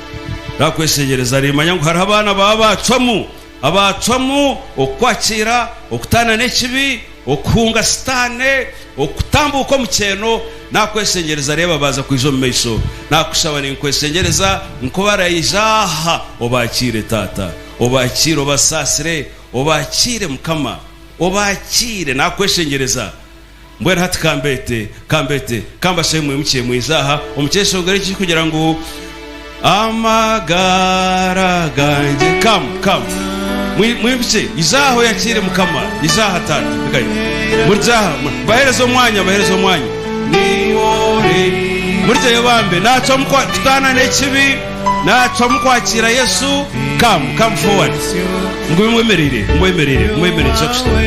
naakweshengyereza, nimmanya ngu hariho abaana baawe abaacwamu, abaacwamu okukwakiira, okutaana n'ekibi, okuhunga Sitaane, okutambuuka omu kyeeno. Naakweshengyereza, reeba baaza kwija omu maisho. Naakushaba ninkweshengyereza ngu baraija aha, obaakiire, Taata. Obaakiire, obasaasire. Obaakiire, Mukama. Obaakiire, naakweshengyereza. Mbwenu hati ka mbeete, ka mbeete, ka mbashabe mwimukye mwije aha omu kyeshongoro eki kugira ngu Amagara gangye. Come, come. Mwimukye, ija aha oyakiire Mukama. Ija aha, taata. Rekayo. Murigye aha. Bahereze omwanya, bahereze omwanya. Niiwe ori. Murigyeyo bambe. Naacwamu kutaana n'ekibi. Naacwamu kwakiira Yesu. Come, come forward. Mugume mwemereire, mwemereire, mwemereire, tuza kushutama.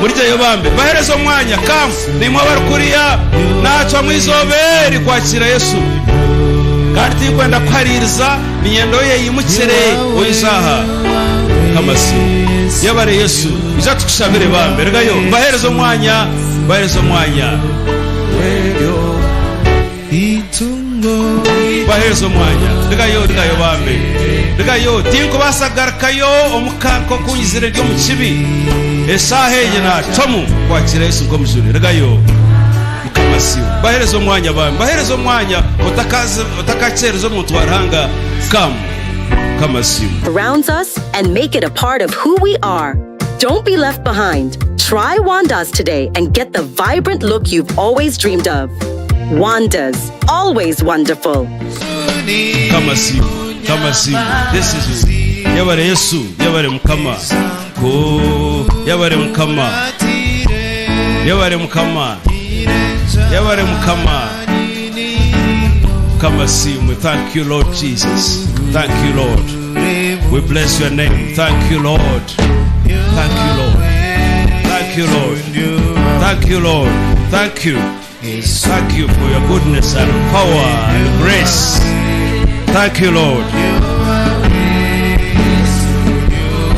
Murigyeyo bambe, bahereze omwanya. Come, naimwe abari kuriya. Naacwamu eizooba eri kwakiira Yesu. Kandi tinkwenda kuhariiriza, niinyenda oyeyimukire oije aha. Mukama asiimwe. Yebare Yesu. Ija tukushabire bambe. Rugayo, bahereze omwanya, bahereze omwanya. Baheereza omwanya. Rugayo, rugayo bambe. Rugayo. Tinkubaasa kugarukayo omuka nk'oku nyizire ndi omu kibi. Eshaaha egi naacwamu kwakiira Yesu nk'Omujuni. Rugayo. Mukama asiimwe. Baheereza omwanya bambe. Baheereza omwanya. Otakakyereza omuntu wa Ruhanga. Come. Mukama asiimwe. Surrounds us and make it a part of who we are. Don't be left behind. Try Wandas today and get the vibrant look you've always dreamed of. Wandas, always wonderful. Mukama asiimwe. Mukama asiimwe. This is Yebare Yesu, yebare Mukama. Ku yebare Mukama. Yebare Mukama. Yebare Mukama. Mukama asiimwe. Thank you Lord Jesus. Thank you Lord. We bless your name. Thank you Lord. Thank you Lord. Thank you Lord. Thank you Lord. Thank you. Thank you for your goodness and power and grace. Thank you Lord.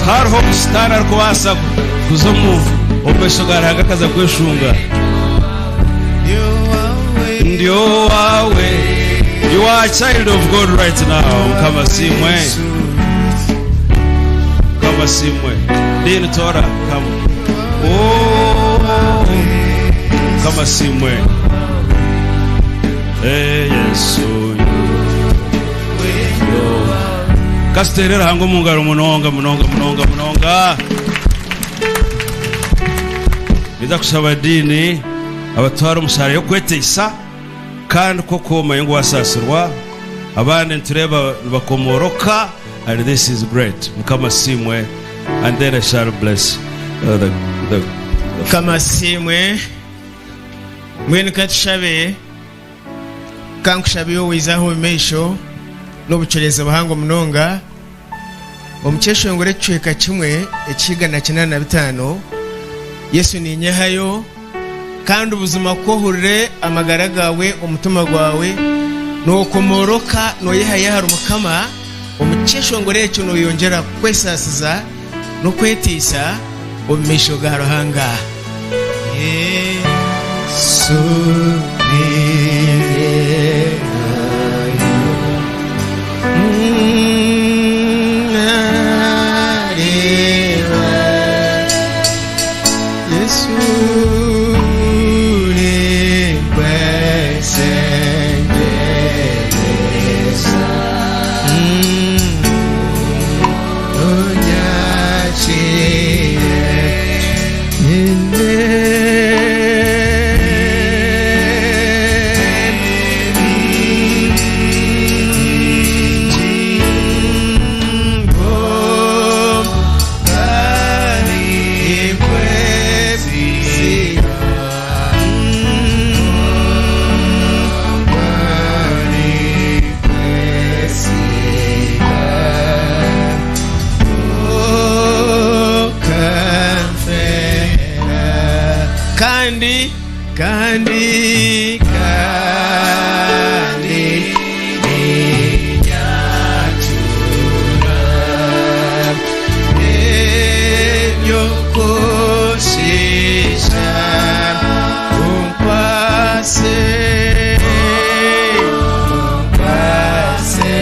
Hariho sitaane arikubaasa kuza omu maisho ga Ruhanga akaza kweshunga. Ndi owaawe. You are a child of God right now. Mukama asiimwe. Mukama asiimwe. Dini tora. Come. Oh, Mukama asiimwe. Eh, Yesu. Kasiteere Ruhanga omu ngaro munonga munonga munonga munonga. Ninza kushaba diini abatware omu shaara y'okweteisa kandi koko omanye ngu wasaasirwa. Abandi nitureeba nibakomooroka and this is great. Mukama asiimwe and then I shall bless the, the, Mukama asiimwe. Mbwenu ka tushabe. Ka nkushabe iwe owaija aha omu maisho n'obucureezi buhango munonga. Omu kyeshongoro ekicweka kimwe eky'eigana 85, Yesu niinyehayo, kandi buzima ku ohurire amagara gaawe, omutima gwawe, nookomooroka nooyehayo ahari Mukama, omu kyeshongoro ekyo nooyongyera kwesaasiza n'okweteisa omu maisho ga Ruhanga. Yesu niinyehayo. Nareeba Yesu ninkwesa. Kandi, kandi, kandi ninyatura eby'okushiisha unkwase, unkwase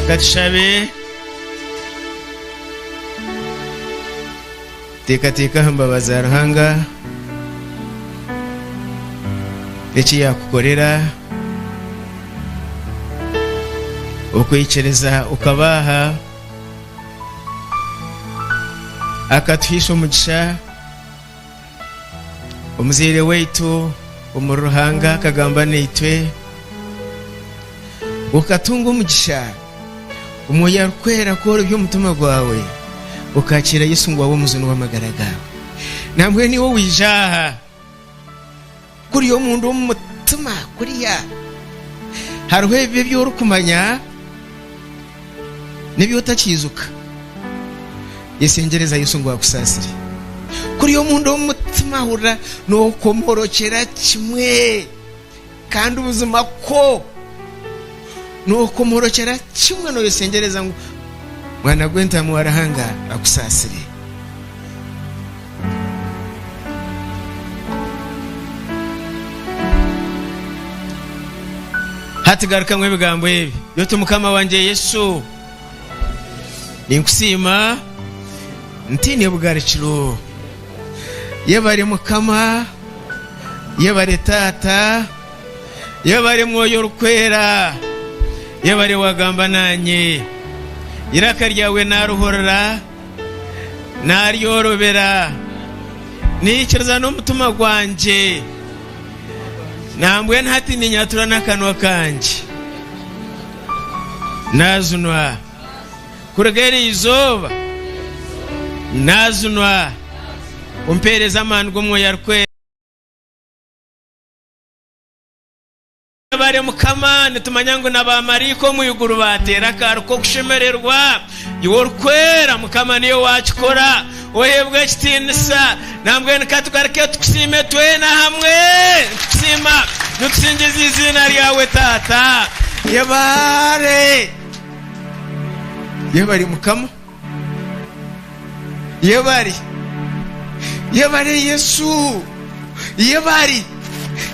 Katushabe. Teekateeka aha mbabazi za Ruhanga, eki yaakukorera, okwikiriza ukabaaha, akatuhaisa omugisha. Omuzaire waitu omuri Ruhanga akagamba naitwe, Okatunga omugisha, Omwoyo Arikwera kworobya omutima gwawe, okakiira Yesu ngu abe omujuni w'amagara gaawe. Nambwenu iwe owaija aha, kuriya omunda omu mutima kuriya hariho ebibi ebi orikumanya n'ebi otakiijuka. Yeshengyereza Yesu ngu akusaasire. Kuriya omunda omu mutima hurira nookomorokyera kimwe kandi buzima kwo nookomorokyera kimwe nooyeshengyereza ngu Mwana gw'entaama wa Ruhanga akusaasire. Hati garukamu ebigambo ebi, Oti Mukama wangye Yesu, ninkusiima ntiine bugarukiro. Yebare Mukama, yebare Taata, yebare Mwoyo Orikwera, yebare wagamba nanye. Eiraka ryawe naruhurira. Naaryorobera, naikiriza n'omutima gwangye, nambwenu hati ninyatura n'akanwa kangye. Naajunwa kuruga eri izooba, naajunwa, ompeereze amaani g'Omwoyo Arikwera. Yebare Mukama, nitumanya ngu na baamaraika omu iguru baateera akaari k'okushemererwa. Iwe Orikwera, Mukama niiwe waakikora. Oheebwe ekitiinisa. Nambwenu ka tugaruke tukusiime twena hamwe. Nitukusiima, nitusingiza eiziina ryawe Taata. Yebare. Yebare Mukama. Yebare. Yebare Yesu. Yebare.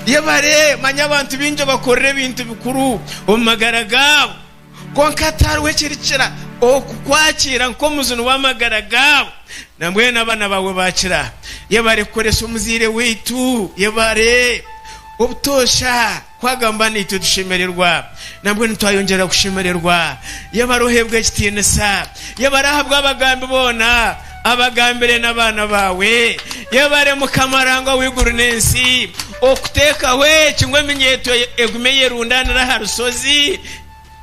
Yebare. Manya abantu baingi bakorire ebintu bikuru omu magara gaabo. Kwonka tihariho ekirikira okukwakiira nk'omujuni w'amagara gaabo. Nambwenu abaana baawe baakira. Yebare kukoresa omuzaire waitu. Yebare. Obutoosha. Ku agamba naitwe tushemererwa, nambwenu twayongyera kushemererwa. Yebare oheebwe ekitiinisa. Yebare ahabw'abagambi boona abagambire n'abaana baawe. Yebare Mukama Ruhanga w'eiguru n'ensi okuteekaho eki ngu eminyeeto egume eyerundaanire aha rushozi.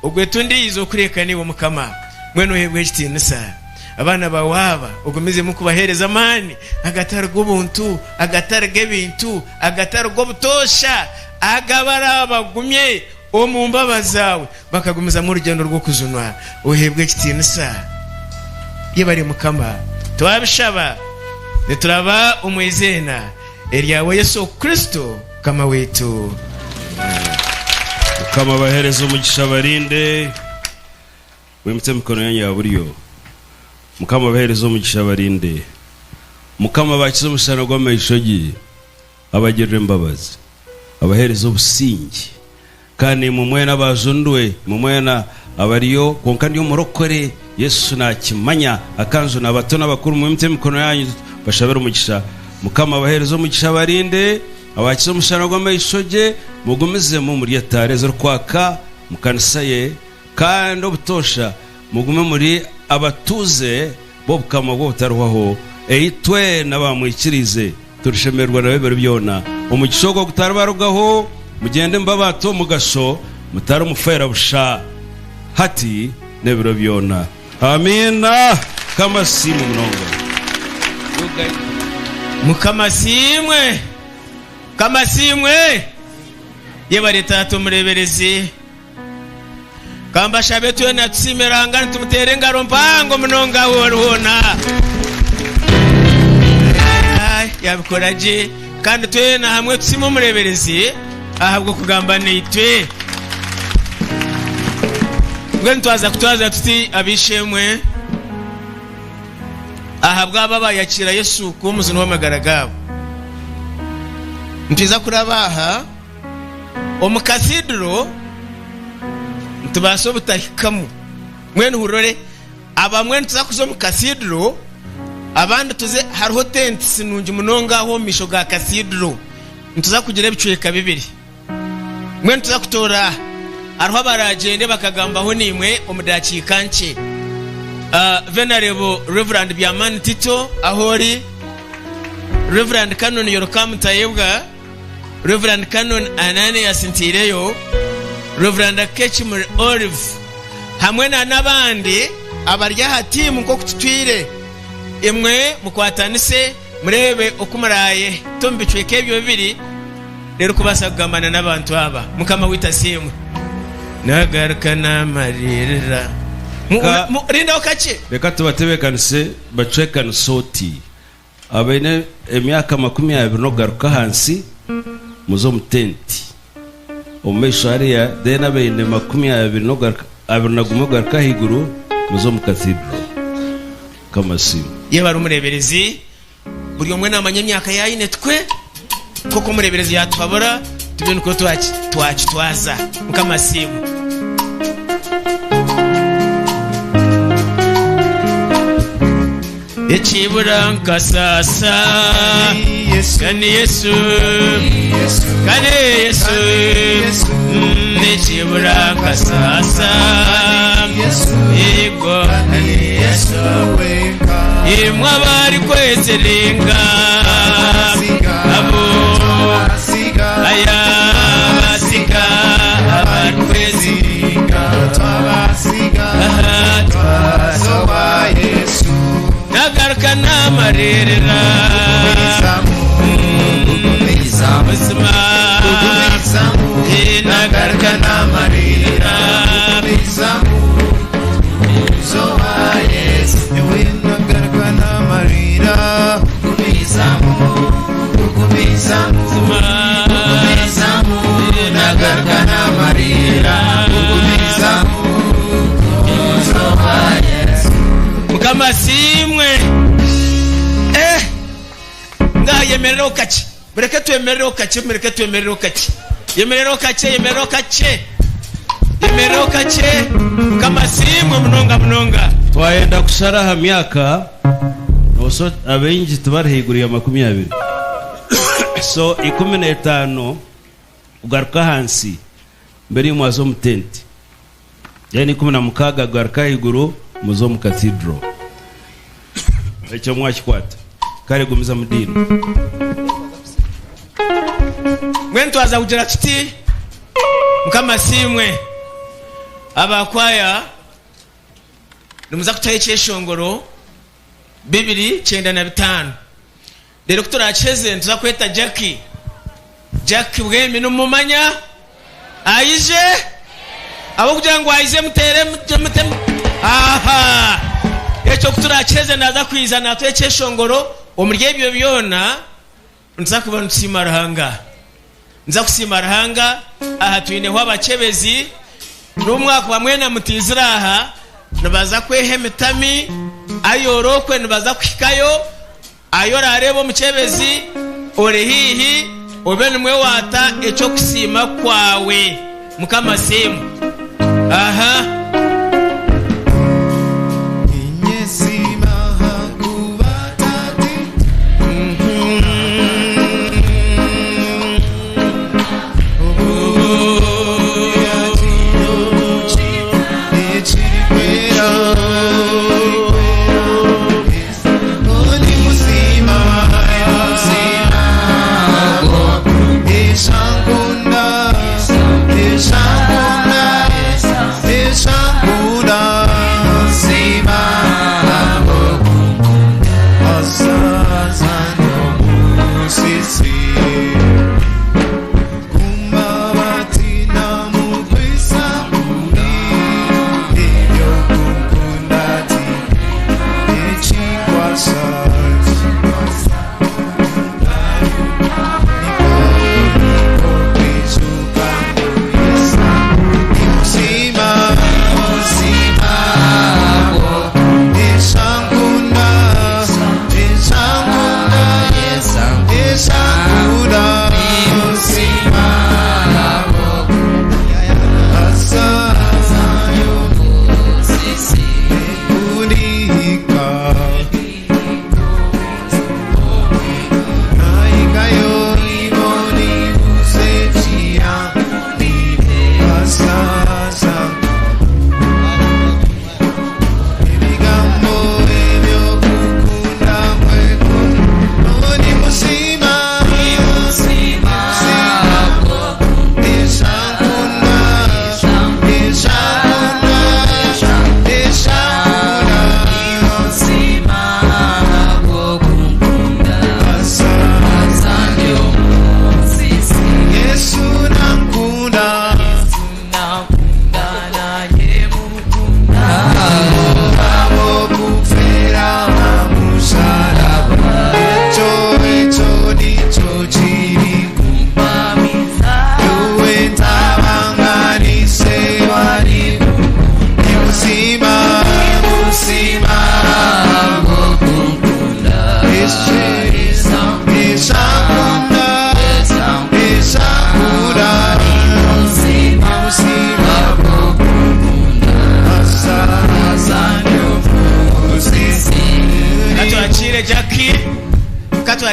Ogwe tundiize okureka niiwe Mukama. Mbwenu oheebwe ekitiinisa. Abaana baawe aba ogumizemu kubaheereza amaani agatari g'obuntu, agatari g'ebintu, agatari g'obutoosha, agabarabagumye omu mbabazi zaawe bakagumizamu orugyendo rw'okujunwa. Oheebwe ekitiinisa. Yebare Mukama. Twabishaba nituraba omu eiziina eryawe Yesu Kristo Mukama waitu. Mukama abahereze omugisha abarinde. Mwimutse emikono yanyu ya buryo. Mukama abahereze omugisha abarinde. Mukama abakize omushana gw'amaisho ge, abagirire embabazi, abahereze obusingye. Kandi imwe mwena abaajunirwe, imwe mwena abariyo, kwonka ndi omurokore, Yesu naakimanya, akanjuna. Abato n'abakuru mwimutse emikono yanyu bashabire omugisha. Mukama abahereze omugisha abarinde, abakize omushana gw'amaisho ge. Mugumizemu muri etaara ezirikwaka mu kanisa ye, kandi obutoosha mugume muri abatuuze b'Obukama bwe obutarihwaho, ei twena abaamwikiriize turishemererwa nawe ebiro byona. Omugisha ogwo gutaribarugaho, mugyende mube abantu b'omugasho, mutari mufeera busha hati n'ebiro byona. Amiina! Mukama asiimwe munonga. Mukama asiimwe! Mukama asiimwe! Yebare Taata omureeberezi. Ka mbashabe twena tusiime Ruhanga nitumuteera engaro mpango munonga ahu ori hoona. Yabikora gye kandi twena hamwe tusiime omureeberezi ahabw'okugamba naitwe. Mbwenu twaza kutwaza tuti ab'eishe-emwe ahabw'abo abayakiira Yesu kuba omujuni w'amagara gaabo. Nitwiza kuraba aha. Omu Cathedral nitubaasa obutahikamu. Mbwenu hurire, abamwe nituza kuza omu Cathedral, abandi tuze hariho tents nungi munonga aho omu maisho ga Cathedral. Nituza kugira ebicweka bibiri. Mbwenu nituza kutoora aha. Hariho abaraagyende bakagambaho naimwe omu dakiika nkye. Venerable Rev. Byamani Tito, ahu ori, Rev. Canon Yorokaamu Tayebwa, Rev. Canon Ananias Nteireyo, Rev. Akekimuri Olive hamwe na n'abandi abari aha tiimu nk'oku tutwire. Imwe mukwatanise mureebe oku muraaye omu bicweka ebyo bibiri reero kubaasa kugambana n'abantu aba. Mukama waitu asiimwe. Nagaruka naamariirira. Rindaho kakye. Reka tubatebeekanise bacwekanise oti. Abaine emyaka 20 n'okugaruka ahansi muze omu tenti omu maisho hariya, then abaine 21 kugaruka ahaiguru muze omu cathedral. Mukama asiimwe. Yebare omureeberezi, buri omwe naamanya emyaka ei aine twe nk'oku omureeberezi yaatuhabura tube nikwo twakitwaza. Mukama asiimwe. Ekibura nkasaasa Kani Yesu Kani Yesu Ekibura nkasaasa Yego Kani Yesu Imwe abari kweziringa Abo Aya basiga abari kweziringa Nagaruka namaririra Buzima Nagaruka namaririra Mukama asiimwe. Eh! Ngaha yemerereho kakye. Mureke twemerereho kakye, mureke twemerereho kakye. Yemerereho kakye, yemerereho kakye. Yemerereho kakye. Mukama asiimwe munonga munonga. Twayenda kushara aha myaka noso abaingi tibari haiguru ya 20 so 15 kugaruka ahansi mbere imwe mwaza omu tenti then 16 kugaruka ahaiguru muze omu cathedral ekyo mwakikwata kare gumizamu diini. Mbwenu twaza kugira tuti Mukama asiimwe aba kwaya nimuza kutaho ekyeshongoro 295. Reero ku turaakiheze nituza kweta Jackie. Jackie Bwemi nimumumanya? Aije? Ahabw'okugira ngu aije muteere mute aha! Ekyo ku turaakiheze naaza kwija naatuha ekyeshongoro. Omuri ebyo byona nituza kuba nitusiima Ruhanga. Nituza kusiima Ruhanga. Aha twineho abakyebezi. N'obu mwakuba mwena mutaizire aha, nibaza kweha emitami, ayoora okwe nibaza kuhikayo. Ahi oraareebe omukyebezi ori haihi, obe nimwe waata eky'okusiima kwawe. Mukama asiimwe. Aha.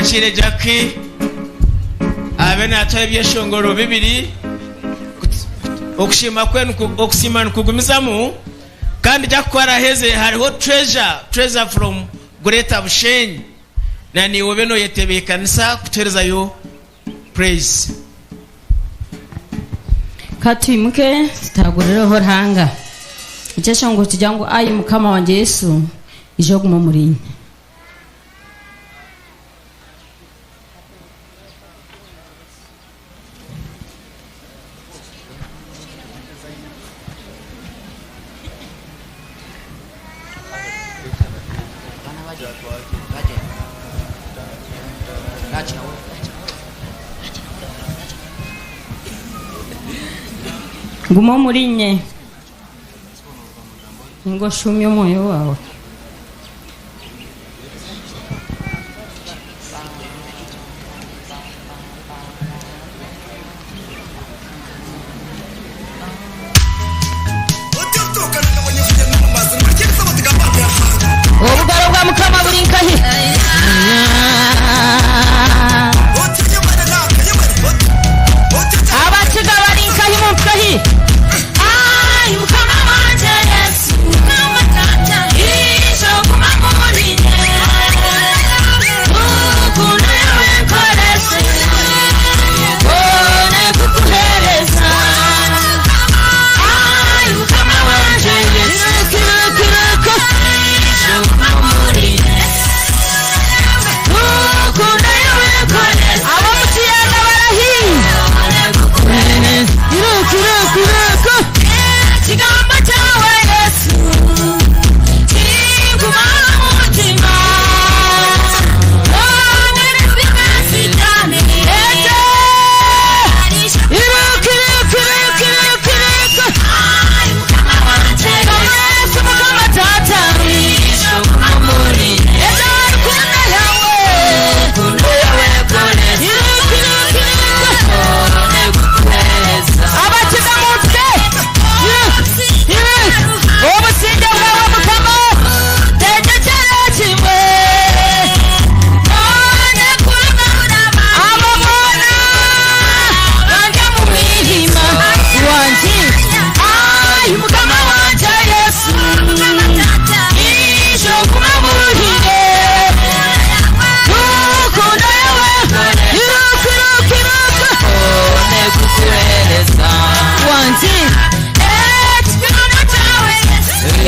Twakiire Jackie abe naatuha ebyeshongoro bibiri. Okusiima kwe okusiima nikugumizamu kandi Jackie ku araheze hariho Treasure, Treasure from Greater Bushenyi na naiwe obe noyetebeekanisa kutuherezayo Praise. Ka twimuke tutagurireho Ruhanga. Ekyeshongoro kigira ngu Ai Mukama wangye Yesu, ija ogume omuriinye. Guma omuriinye, ninga oshuumye omwoyo waawe. Obugaro bwa Mukama buri nkahi? Abakiga bari nkahi mu nkahi? Ai Mukama wangye Yesu, Mukama Tata, ija oguma omurinye. Rukundo yawe nkorese, mbone kukuhereza. Ai Mukama wangye Yesu, ija oguma omurinye. Rukundo yawe nkorese. Ab'omu kiyanda barahi? Iruka, iruka, iruka. Ekigambo kyawe Yesu kinguma omu mutima. Iruka, iruka, iruka, iruka, iruka. Yesu Mukama Tata. Ejo rukundo yawe. Iruka, iruka, iruka. Abakiga mutwe. Iruka, iruka. Obusinge bwawe Mukama. Tegyekyera kimwe. Abo boona bari omu mwirima wangye. Ai Mukama wangye Yesu, ija ogume omuhire. Rukundo yawe, iruka, iruka, iruka. Wangye.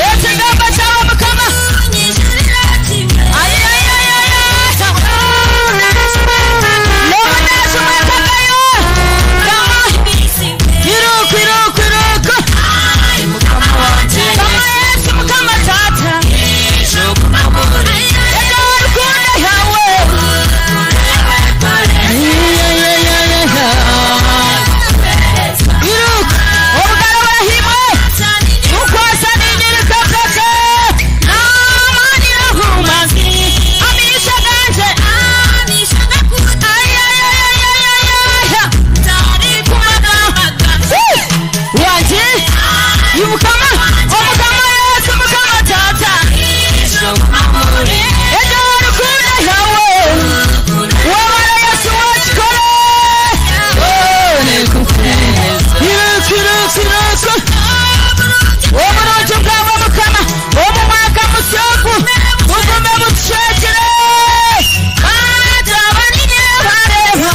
Ekigambo kyawe Mukama. Ai, ai, ai, ai, ai. Iruka, iruka, iruka. Kama Yesu Mukama Tata. Ejo rukundo yawe. Ai, ai, ai, ai, ai, ai. Iruka. Obugaro burahimwe. Ukwasa ninyirika peke. N'amaani n'obumanzi. Amisha ganje. Ai, ai, ai, ai, ai, ai, ai. Wangye. Mukama, Omukama Yesu, Mukama Tata. Ejo rukundo yawe. Wabara Yesu wakikore. Iruka, iruka, iruka. Oburungi bwawe Mukama, omu mwaka musyogu, bugume butushwekire. Bagira barinye bareba.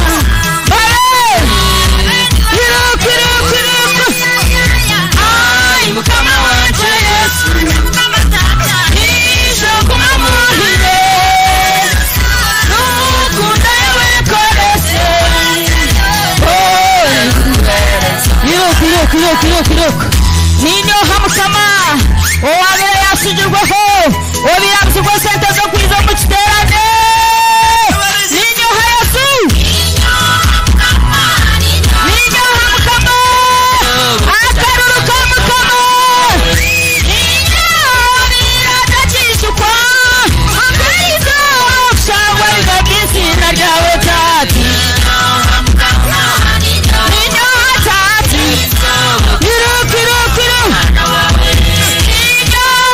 Bare. Iruka, iruka, iruka. Ai, Mukama wangye Yesu. Ija ogume omuhire. Rukundo yawe nkorese. Iruka, iruka, iruka, iruka, iruka. Ninyoha Mukama owabire yasugirweho obirabuzibwa sente z'okwiza omu kiterane. Ninyoha Yesu. Ninyoha Mukama. Akaruru ka Mukama. Ninyoha Amaizo kushangwa biga izina ryawe Tata. Ninyoha Tata. Iruka, iruka, iruka. Ninyoha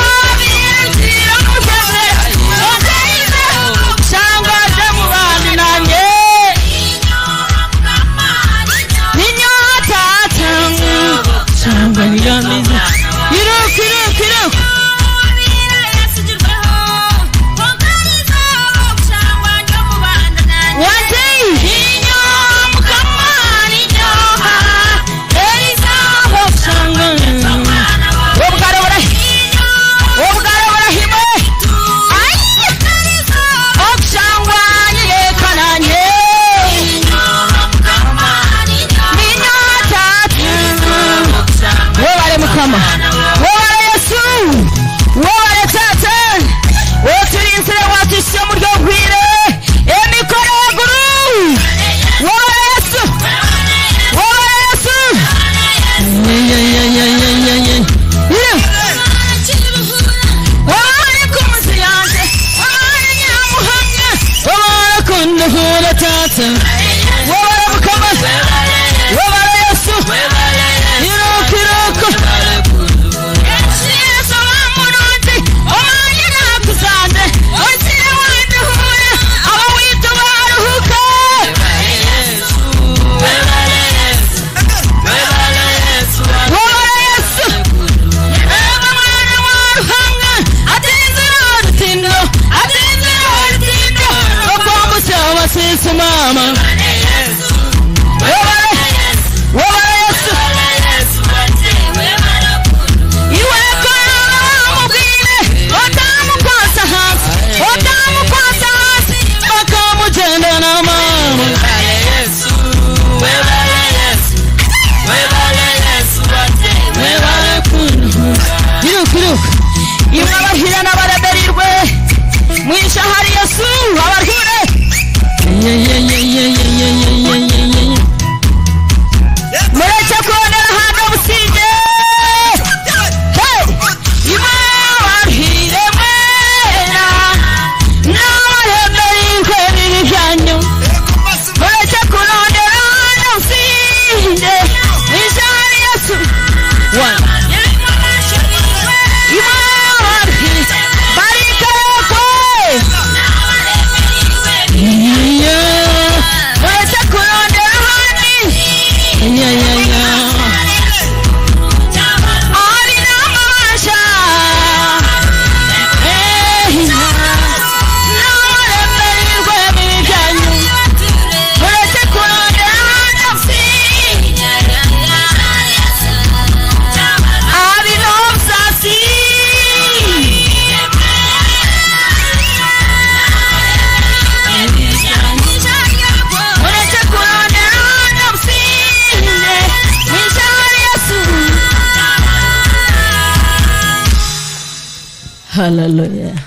Hallelujah.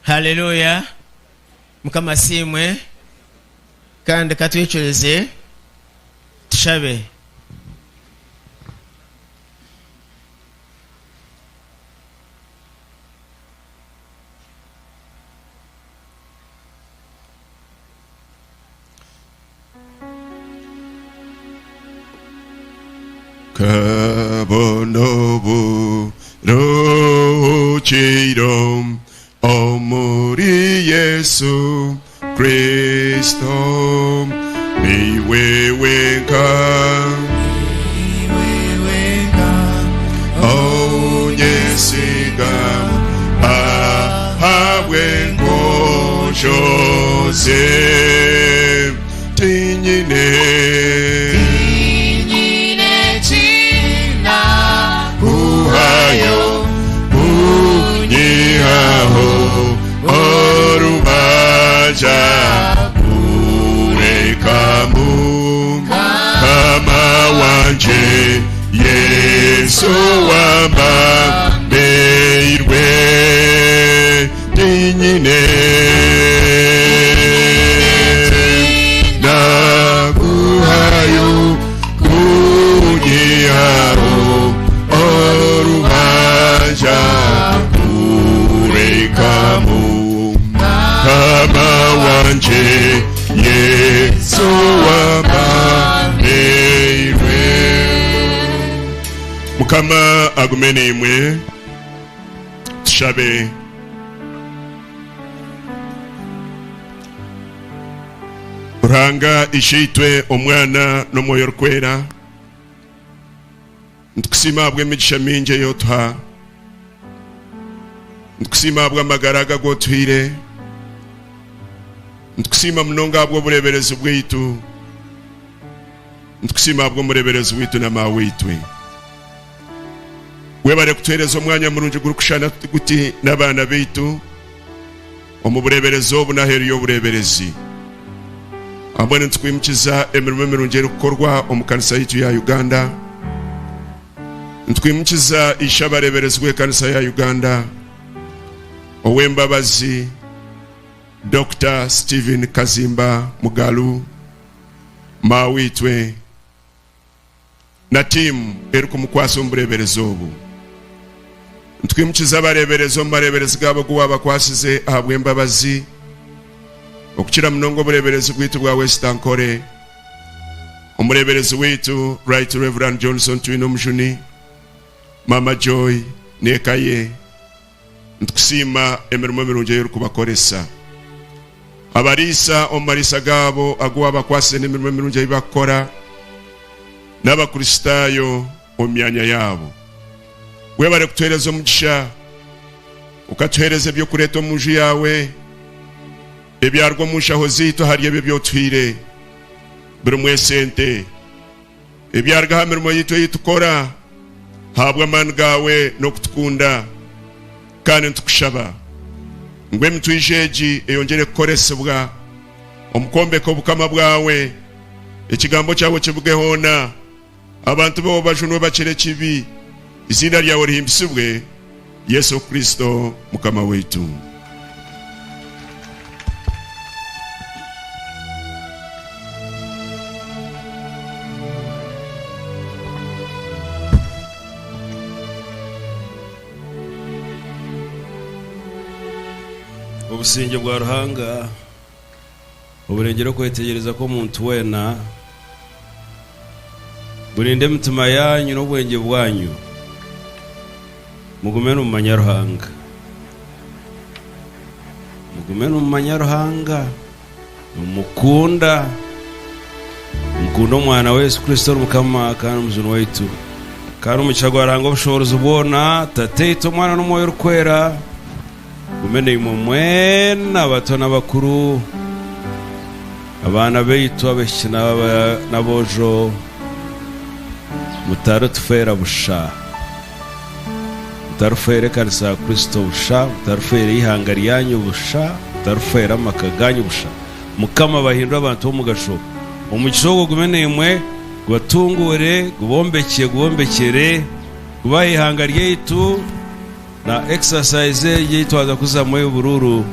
Haleluya! Mukama asiimwe. Kandi ka twikirize tushabe. Kabona oburuhukiro omuri Yesu Kristo niwe wenka onyesiga ahabwe ngosho ze tinyine kuhayo kunyihaho orubanja kurekamu kama wanje Yesu wambabeirwe tinyine nakuhayo kunyihaho orubanja kurekamu kama wanje Yesu wambabeirwe. Mukama agume naimwe. Tushabe. Ruhanga Isheitwe, Omwana n'Omwoyo Orikwera, nitukusiima ahabw'emigisha mingi ei otuha. Nitukusiima ahabw'amagara aga agu otuhaire. Nitukusiima munonga ahabw'obureeberezi bwaitu. Nitukusiima ahabw'omureeberezi waitu na maaweitwe. Webare kutuheereza omwanya murungi gurikushushana guti n'abaana baitu omu bureeberezi obu n'aheeru y'obureeberezi. Hamwe nitukwimukiza emirimo emirungi erikukorwa omu kanisa yaitu ya Uganda. Nitukwimukiza Ishe abareeberezi bw'ekanisa ya Uganda, Ow'embabazi Dokita Stephen Kazimba Mugalu, Maaweitwe na tiimu erikumukwasa omu bureeberezi obu. Nitwimukiza abareeberezi omu mareeberezi gaabo agu waabakwasize ahabw'embabazi, okukira munonga obureeberezi bwaitu bwa West Ankole, omureeberezi waitu Right Rev. Johnson Twinomujuni, Maama Joy n'eka ye. Nitukusiima emirimo mirungi ei orikubakoresa. Abariisa omu mariisa gaabo agu waabakwasize n'emirimo mirungi ei barikukora, n'Abakristaayo omu myanya yaabo. Webare kutuheereza omugisha, okatuheereza eby'okureeta omu nju yaawe, ebyaruga omu nshaho zaitu ahari ebyo ebi otuhaire, birimu esente, ebyaruga aha mirimo yaitu ei tukora ahabw'amaani gaawe n'okutukunda. Kandi nitukushaba ngu emitwijo egi eyongyere kukoresibwa omu kwombeka Obukama bwawe, Ekigambo kyawe kibuge hoona, abantu baawe bajunwe bakire ekibi, eiziina ryawe rihimbisibwe, Yesu Kristo Mukama waitu. Obusingye bwa Ruhanga oburengyera okwetegyereza kw'omuntu weena, burinde emitima yaanyu n'obwengye bwanyu, mugume nimumanya Ruhanga. Mugume nimumanya Ruhanga, nimumukunda, mukunde Omwana we Yesu Kristo ori Mukama kandi Omujuni waitu. Kandi omugisha gwa Ruhanga obushoboorozi bwona, Tataitwe, Omwana n'Omwoyo Orikwera, gume naimwe mwena, abato n'abakuru, abaana baitu, abaishiki n'aboojo, mutarutufeera busha. Mutarufeera ekanisa ya Kristo busha, mutarufeera eihanga ryanyu busha, mutarufeera amaka ganyu busha. Mukama abahindure abantu b'omugasho. Omugisha ogwo gume naimwe, gubatunguure, gubombekye, gubombekyere, gube aha ihanga ryaitu na exercise egi ei twaza kuzamu ey'oburuuru.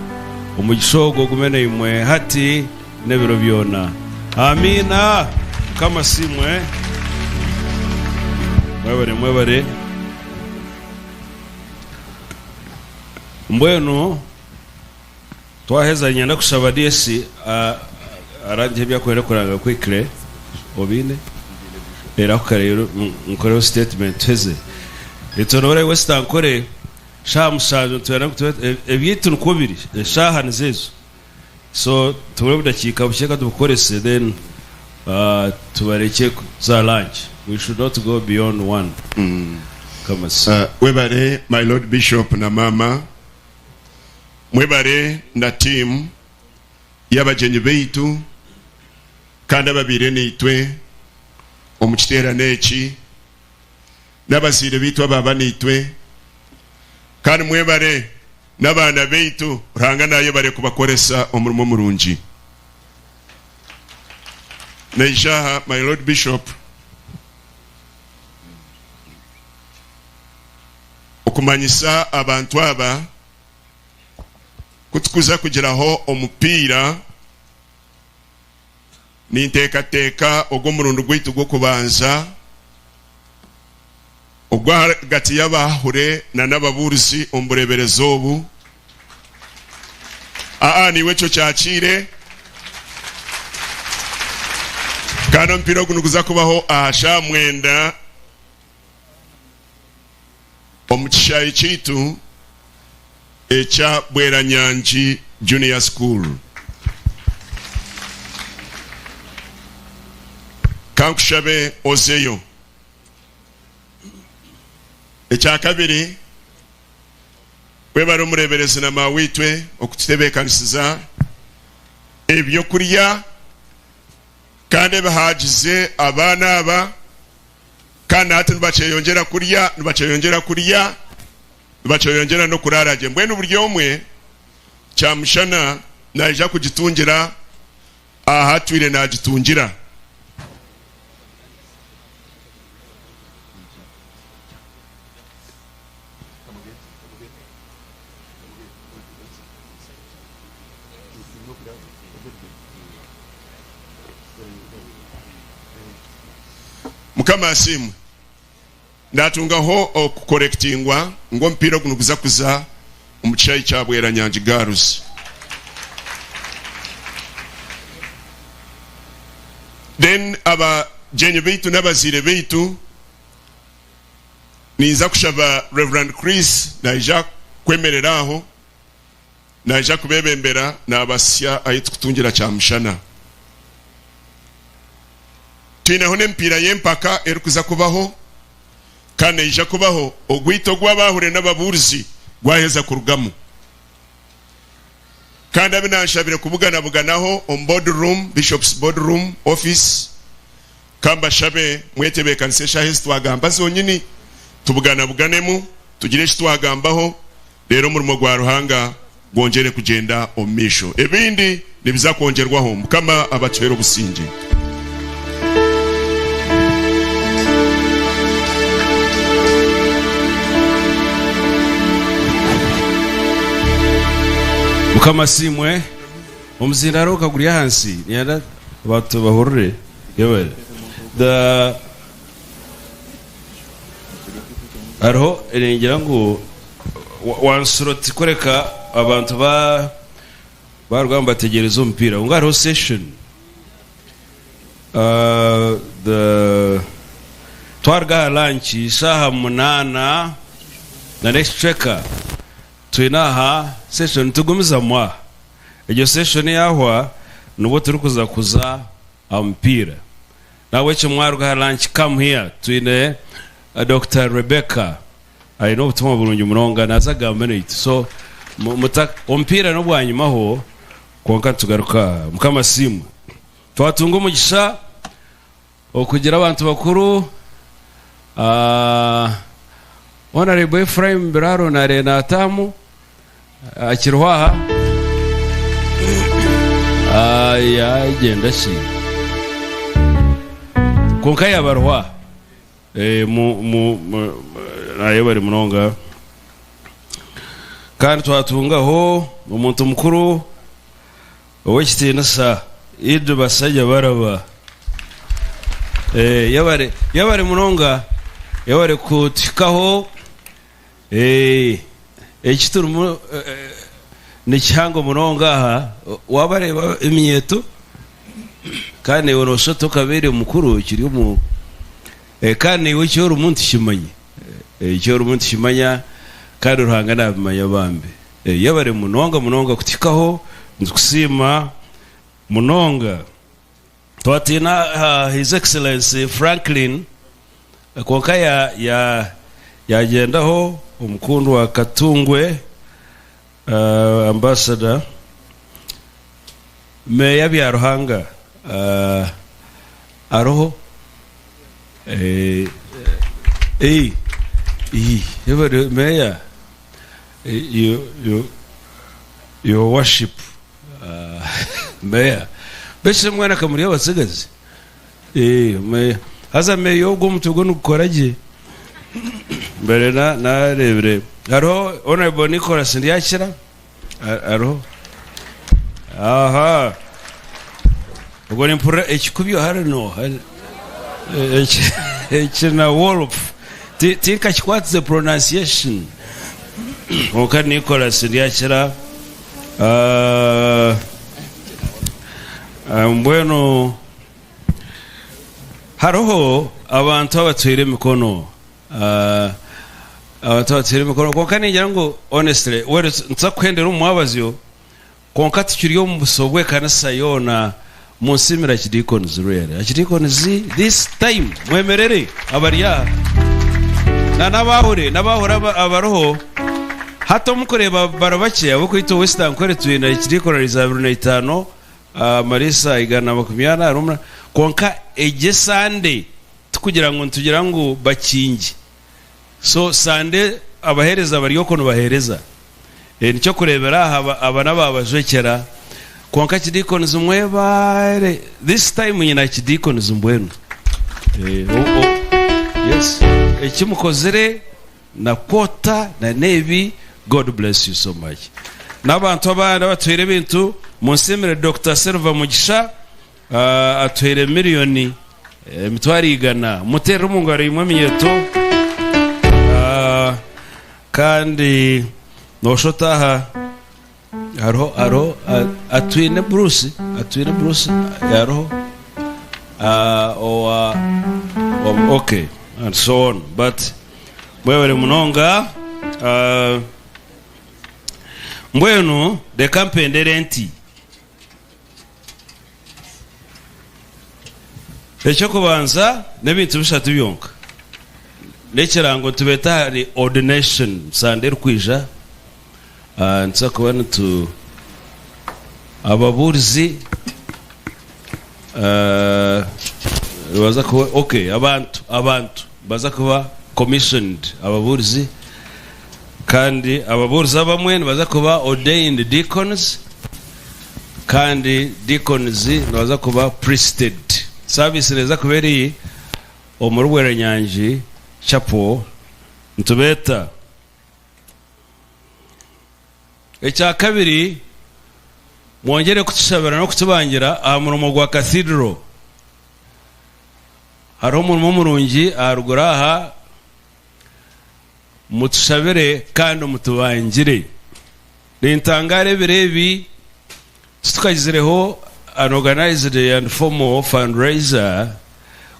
Omugisha ogwo gume naimwe hati n'ebiro byona. Amiina! Mukama asiimwe. Mwebare, mwebare. Mbwenu twaheza niinyenda kushaba DS arangye ebi arikwenda kuranga quickly. Obiine? Reero ako kareero nkoreho statement tuheze. Itwe West Ankole shaaha mushanju nitwenda ngu tube ebyaitu nikwo biri eshaaha nizo ezo. So tubure obudakiika bukye katubukorese then tubarekye kuza lunch. We should not go beyond one. Mukama asiimwe. Webare my lord bishop na mama mwebare na team yabagyenyi beitu kandi ababaire neitwe omu kiterane eki nabazaire beitu ababa neitwe kandi mwebare N'abaana baitu, Ruhanga naayebare kubakoresa omurimo murungi. Naija aha my Lord Bishop okumanyisa abantu aba ku tukuza kugiraho omupiira. Ninteekateeka ogu omurundi gwaitu gw'okubanza ogw'ahagati y'abahure na n'ababuurizi omu bureeberezi obu. Aa, naiwe ekyo kyakiire. Kandi omupiira ogu niguza kubaho aha shaaha mwenda omu kishaayi kyaitu ekya Bweranyangi Junior School. Ka nkushabe ozeyo. Ekyakabiri, webare omureeberezi na maaweitwe okututebeekanisiza ebyokurya kandi ebihaagize abaana aba kandi na hati nibakyeyongyera kurya, nibakyeyongyera kurya, nibakyeyongyera n'okuraara gye. Mbwenu buri omwe kyamushana naija kugitungira ahu atwire naagitungira. Mukama asiimwe. Natungaho okukorekitingwa ngu omupiira ogu niguza kuza omu kishaayi kya Bweranyangi Girls. Then abagyenyi baitu n'abazaire baitu, ninza kushaba Rev. Chris naija kwemerera aho, naija kubebembera nabasya ahi tukutungira kyamushana. Twineho n'emipiira y'empaka erikuza kubaho kandi neija kubaho ogwaitu ogw'abaahurire n'ababuurizi gwaheza kurugamu. Kandi abu nanshabire kubuganabuganaho omu board room, Bishop's board room, office, ka mbashabe mwetebeekanise eshaaha ezi twagamba zonyini tubuganabuganemu tugire eki twagambaho reero omurimo gwa Ruhanga gwongyere kugyenda omu maisho. Ebindi nibiza kwongyerwaho. Mukama abatuhere obusingye. Mukama asiimwe. Omuzindaaro ka guri ahansi niinyenda abantu bahurire. Yebare. The Hariho ningira ngu wansura oti kureka abantu ba baruga nibategyereza omupiira kwonka hariho session the twaruga aha lunch shaaha munaana na n'ekicweka twine aha session nitugumizamu aha egyo session yahwa nibwo turikuza kuza aha mupiira Nahabwekyo mwaruga aha lunch come here twine Dokita Rebecca aine obutumwa burungi munonga naza kugamba naitwe so muta omupiira nobwanyimaho kwonka nitugaruka aha. Mukama asiimwe twatunga omugisha okugira abantu bakuru Honourable Ephraim Biraro nareeba natahamu Akiriho aha? Yagyenda shi? Kwonka yaaba ariho aha. Eh, mu, mu, mu, nayebare munonga. Kandi twatungaho omuntu mukuru ow'ekitiinisa Iddi Basajja Baraba. Eh, yebare, yebare munonga, yebare kutuhikaho. Eh, eki turimu eh, ni kihango munonga aha. Wabareeba eminyeeto kandi naiwe nooshusha oti okabaire mukuru kiri omu eh, kandi naiwe eki orimu ntukimanya. Eh, eki orimu ntukimanya kandi Ruhanga naabimanya bambi. Eh, yebare munonga munonga kutuhikaho, nitukusiima munonga. Twatiina aha His Excellency Franklin kwonka ya ya yagyendaho omukundwa Katungwe uh, Ambassador Meeya Byaruhanga uh, ariho eh, eh, eh, Meeya eh, you, you, your worship Meya mbese mwana kamuri abatsigazi eh meya haza meya ogwo omutwe gwe nigukora gye mbere na narebire hariho honorable Nicholas Ndyakira hariho aha ogwo nimpurira ekikubyo harino eki na wolf tinkakikwatize pronunciation kwonka Nicholas Ndyakira Ah, ah, mbwenu hariho abantu abatwire emikono Ah, abantu abatwire emikono kwonka ningira ngu honestly were nituza kuhendera omu mwabazyo kwonka tukiri omu buso bw'ekanisa yoona munsiimire archdeacons really archdeacons this time mwemerere abari aha na n'abahure n'abahure aba- abariho Hati omu kureeba bari bakye ab'okwitwa West Ankole twine ekirikorera 25, Marisa 148, kwonka egi esande tikugira ngu nitugira ngu bakingye. So Sande abaheereza bari okwo nibaheereza. Nikyo kureebera aha aba n'abaabajwekyera kwonka Kidiikonizi mwebaare this time nyine Kidiikonizi mbwenu. Yes, eki mukozire na kwota na nebi God bless you so much nabantu abandi abatuhaire ebintu munsimire Doctor Silver Mugisha atuhaire miriyoni emitwaro igana muterere omungaro imwe eminyeto kandi nosha otaha hariho hariho atwine Bruce atwine Bruce hariho owa okay and so on but Mwebare munonga. Mbwenu reka mpendere nti. Eky'okubanza n'ebintu bishatu byonka. N'ekirango nitubeeta ahari ordination Sande erikwija. Nituza kuba nitu ababuurizi nibaza kuba okay abantu abantu Nibaza kuba commissioned ababuurizi kandi ababuurizi abamwe nibaza kuba ordained deacons kandi deacons nibaza kuba priested. Service neeza kuba eri omuri Bweranyangi Chapel nitubeeta. Ekyakabiri, mwongyere kutushabira n'okutubangira aha murimo gwa Cathedral. Hariho omurimo murungi aharuguru aha, mutushabire kandi mutubangire. Nintangaara ebiro ebi titukagizireho an organized and formal fundraiser,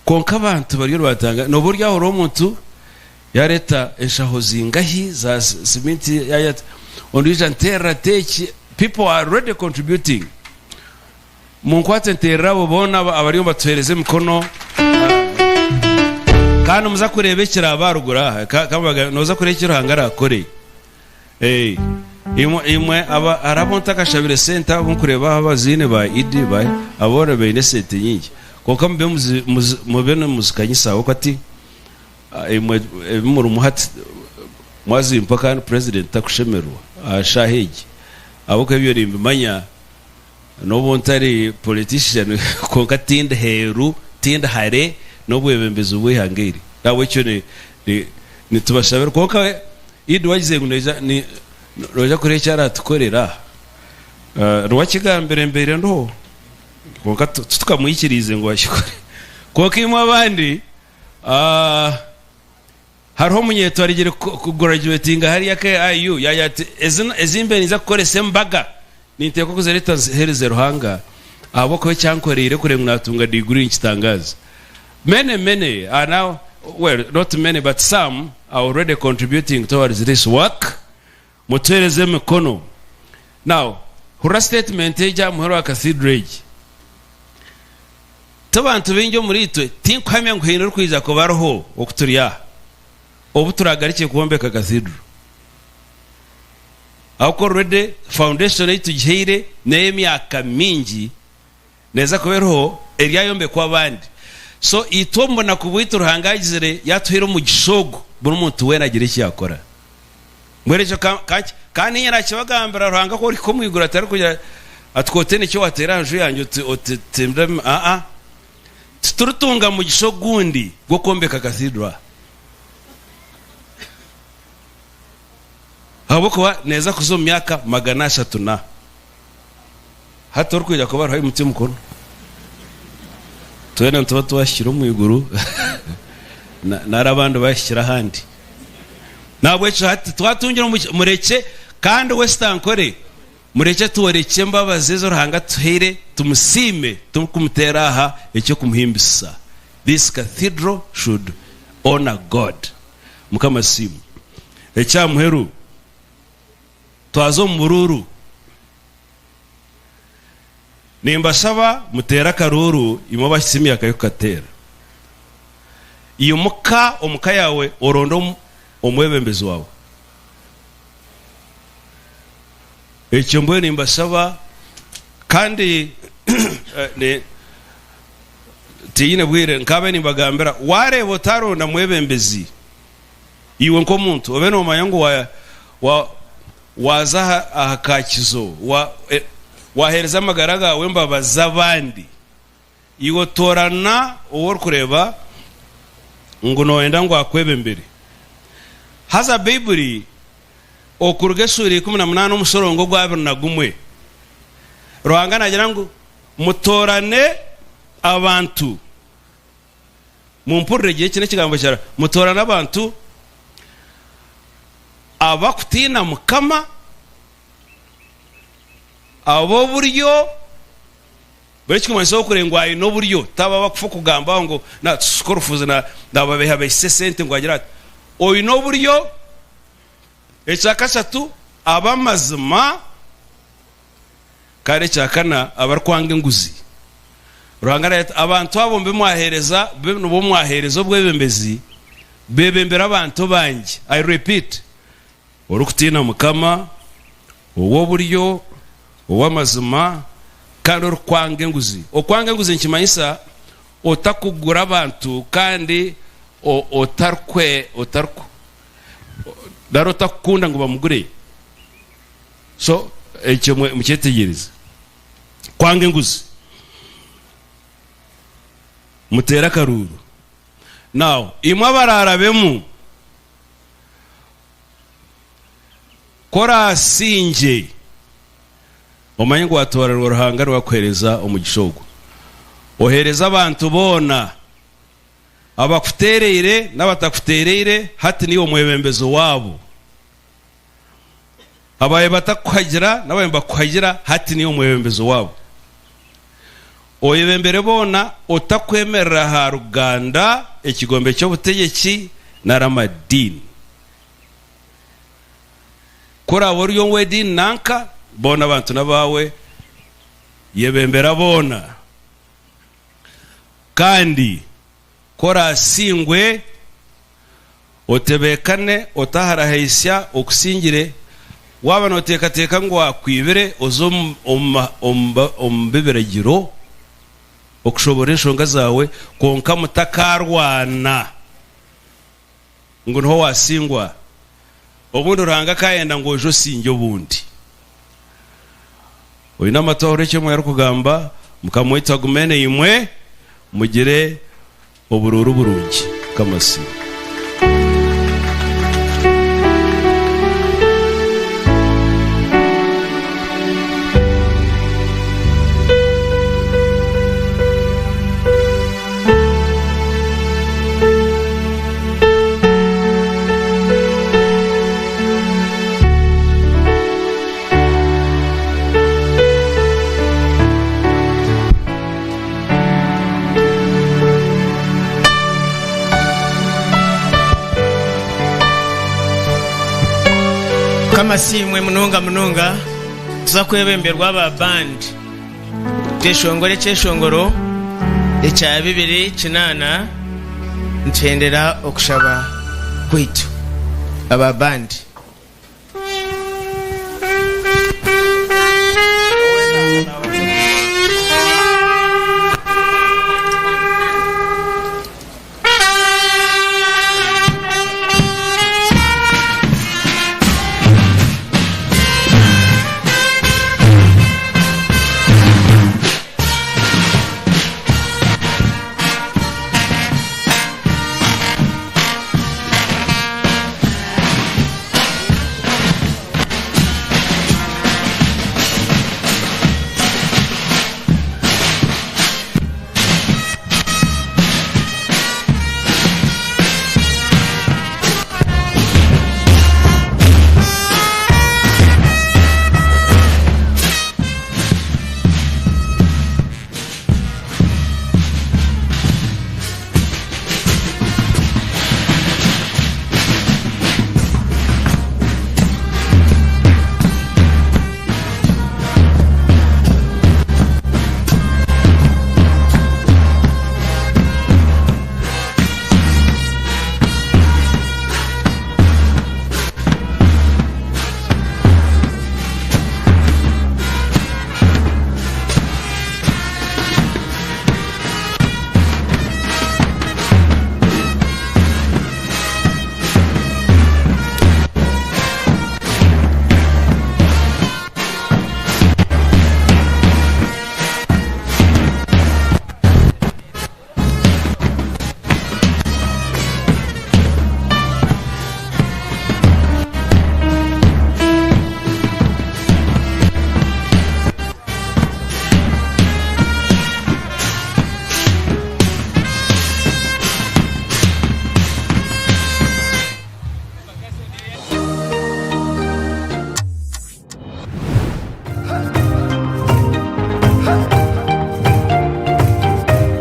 kwonka abantu bariyo nibatangara. Nooba ori aho oreeba omuntu yareeta enshaho zingahi za siminti, ondiijo anteerera ati eki, people are already contributing. Munkwatse nteerere abo boona abariyo nibatuheereza emikono. Kandi muza kureeba ekiraabe aharuguru aha. Ka, ka mbagambe, nooza kureeba eki Ruhanga araakore. Eh, imwe, imwe aba, hariho abu ntakashabire sente abu nkureeba aha abaziine ba Idi, ba, abo boona baine esente nyingi. Kwonka mube muzi, muzi, mube nimuzikanyisa ahabw'okuba ti, imwe ebi murimu hati mwazimpa kandi president takushemererwa aha shaaha egi. Ahabw'okuba ebyo nimbimanya. N'obu ntari politician kwonka tindi heeru, tindi hare n'obwebembezi bw'eihanga eri. N'ahabw'ekyo nitubashabira kwonka Idi wagize ngu noija kureeba eki aratukorera, niwe akigambire mbaire ndiho kwonka titukamwikiriize ngu akikore. Kwonka imwe abandi Hariho omunyeeto arigire kugurajuwetinga hariya KIU yaagira ati, Ezi mbe ninza kukoresa embaga ninteekwa kuzireeta nziheereze Ruhanga ahabw'okuba eki ankoreire kureeba ngu naatunga diguri nikitangaaza. Many, many are now, well, not many but some are already contributing towards this work. Mutuheereze emikono. Now, hurira statement egi aha muheru wa Cathedral egi. Ti bantu baingi omuriitwe, tinkuhamya ngu haine orikwija kuba ariho oku turi aha obu turaagarukye kwombeka Cathedral. Ahabw'okuba already foundation ei tugihaire n'ey'emyaka mingi, neeza kuba eriho eryayombekwa abandi. So itwe omu bunaku bwaitu Ruhanga agizire yaatuhaire omugisha ogu buri muntu weena agire eki yaakora. Mbwenu ekyo ka, ka, ka niinye naakibagambira Ruhanga ku orihika omu iguru atarikugira ati ku otaine eki waateera aha nju yangye oti, oti, oti, aa. Tituritunga mugisha ogundi gw'okwombeka cathedral aha. Ahabw'okuba neeza kuza omu myaka 300 na. Hati orikwija kuba ariho aimutsya omukono. Twena nituba twahikire omu iguru nari abandi bahikire ahandi. Nahabwekyo hati twatungire omugisha, murekye kandi West Ankole murekye tworekye embabazi ezi Ruhanga atuhaire tumusiime turikumuteera aha eky'okumuhimbisisa. This cathedral should honour God. Mukama asiimwe. Ekya muheru. Twaza omu buruuru. Nimbashaba muteere akaruuru imwe abahitsya emyaka y'okukateera. Imuka omu ka yaawe oronde omwebembezi waawe. Ekyo mbwenu nimbashaba kandi tinyine bwire nkaabaire nimbagambira waareeba otaronda mwebembezi. Iwe nk'omuntu obe noomanya ngu waaza aha kakizo, waaheereza amagara gaawe embabazi z'abandi, iwe otoorana ou orikureeba ngu nooyenda ngu akwebembere. Haza Baibuli okuruga eshuura 18 omushorongo ogwa 21, Ruhanga naagira ngu mutoorane abantu. Mumpurire gye, eki n'ekigambo kya Ruhanga. Mutoorane abantu abakutiina Mukama, ab'oburyo, buri ekikumanyisa okureba ngu aine oburyo, taba abakufa okugambaho ngu natushuka orufuuzi nababeihabeihisa esente ngu agire ati. Oine oburyo, ekyakashatu ab'amazima, Kandi ekyakana, abarikwanga enguzi. Ruhanga naagira ati, Abantu abo mbe mwaheereza, nibo mwaheereza obwebembezi, beebembere abantu bangye. I repeat, orikutiina Mukama, ow'oburyo, ow'amazima, kandi orikwanga enguzi. Okwanga enguzi nikimanyisa otakugura abantu kandi otarikwe, otarikwe, nari otakukunda ngu bamugure. So ekyo mukyetegyereze. Kwanga enguzi. Muteere akaruuru. Now imwe abaraarabemu, ku oraasingye, omanye ngu waatooranirwa Ruhanga niwe akuheereza omugisha ogwo. Oheereze abantu boona, abakuteereire n'abatakuteereire, hati niiwe omwebembezi waabo. Ababaire batakukuhagira n'ababaire nibakuhagira hati niiwe omwebembezi waabo. Oyebembere boona otakwemerera aha ruganda, ekigombe ky'obutegyeki nari amadiini. Ku oraabe ori ow'ediini nanka, boona abantu n'abaawe, yebembera boona. Kandi ku oraasingwe, Otebeekane otaharahaisya okusingire. Waaba nooteekateeka ngu waakwibire, oze omu b'ebiragiro okushoboorora enshonga zaawe, kwonka mutakaarwana ngu niho waasingwa. Obundi Ruhanga akaayenda ngu oije osingye obundi. Oine amatu ahurire eki Omwoyo arikugamba. Mukama waitu agume naimwe. Mugire. Oburuuru burungi. Mukama asiimwe. Mukama asiimwe munonga munonga. Tuza kwebemberwa aba band tweshongore ekyeshongoro ekya 28 nituhendera okushaba kwaitu. Aba band.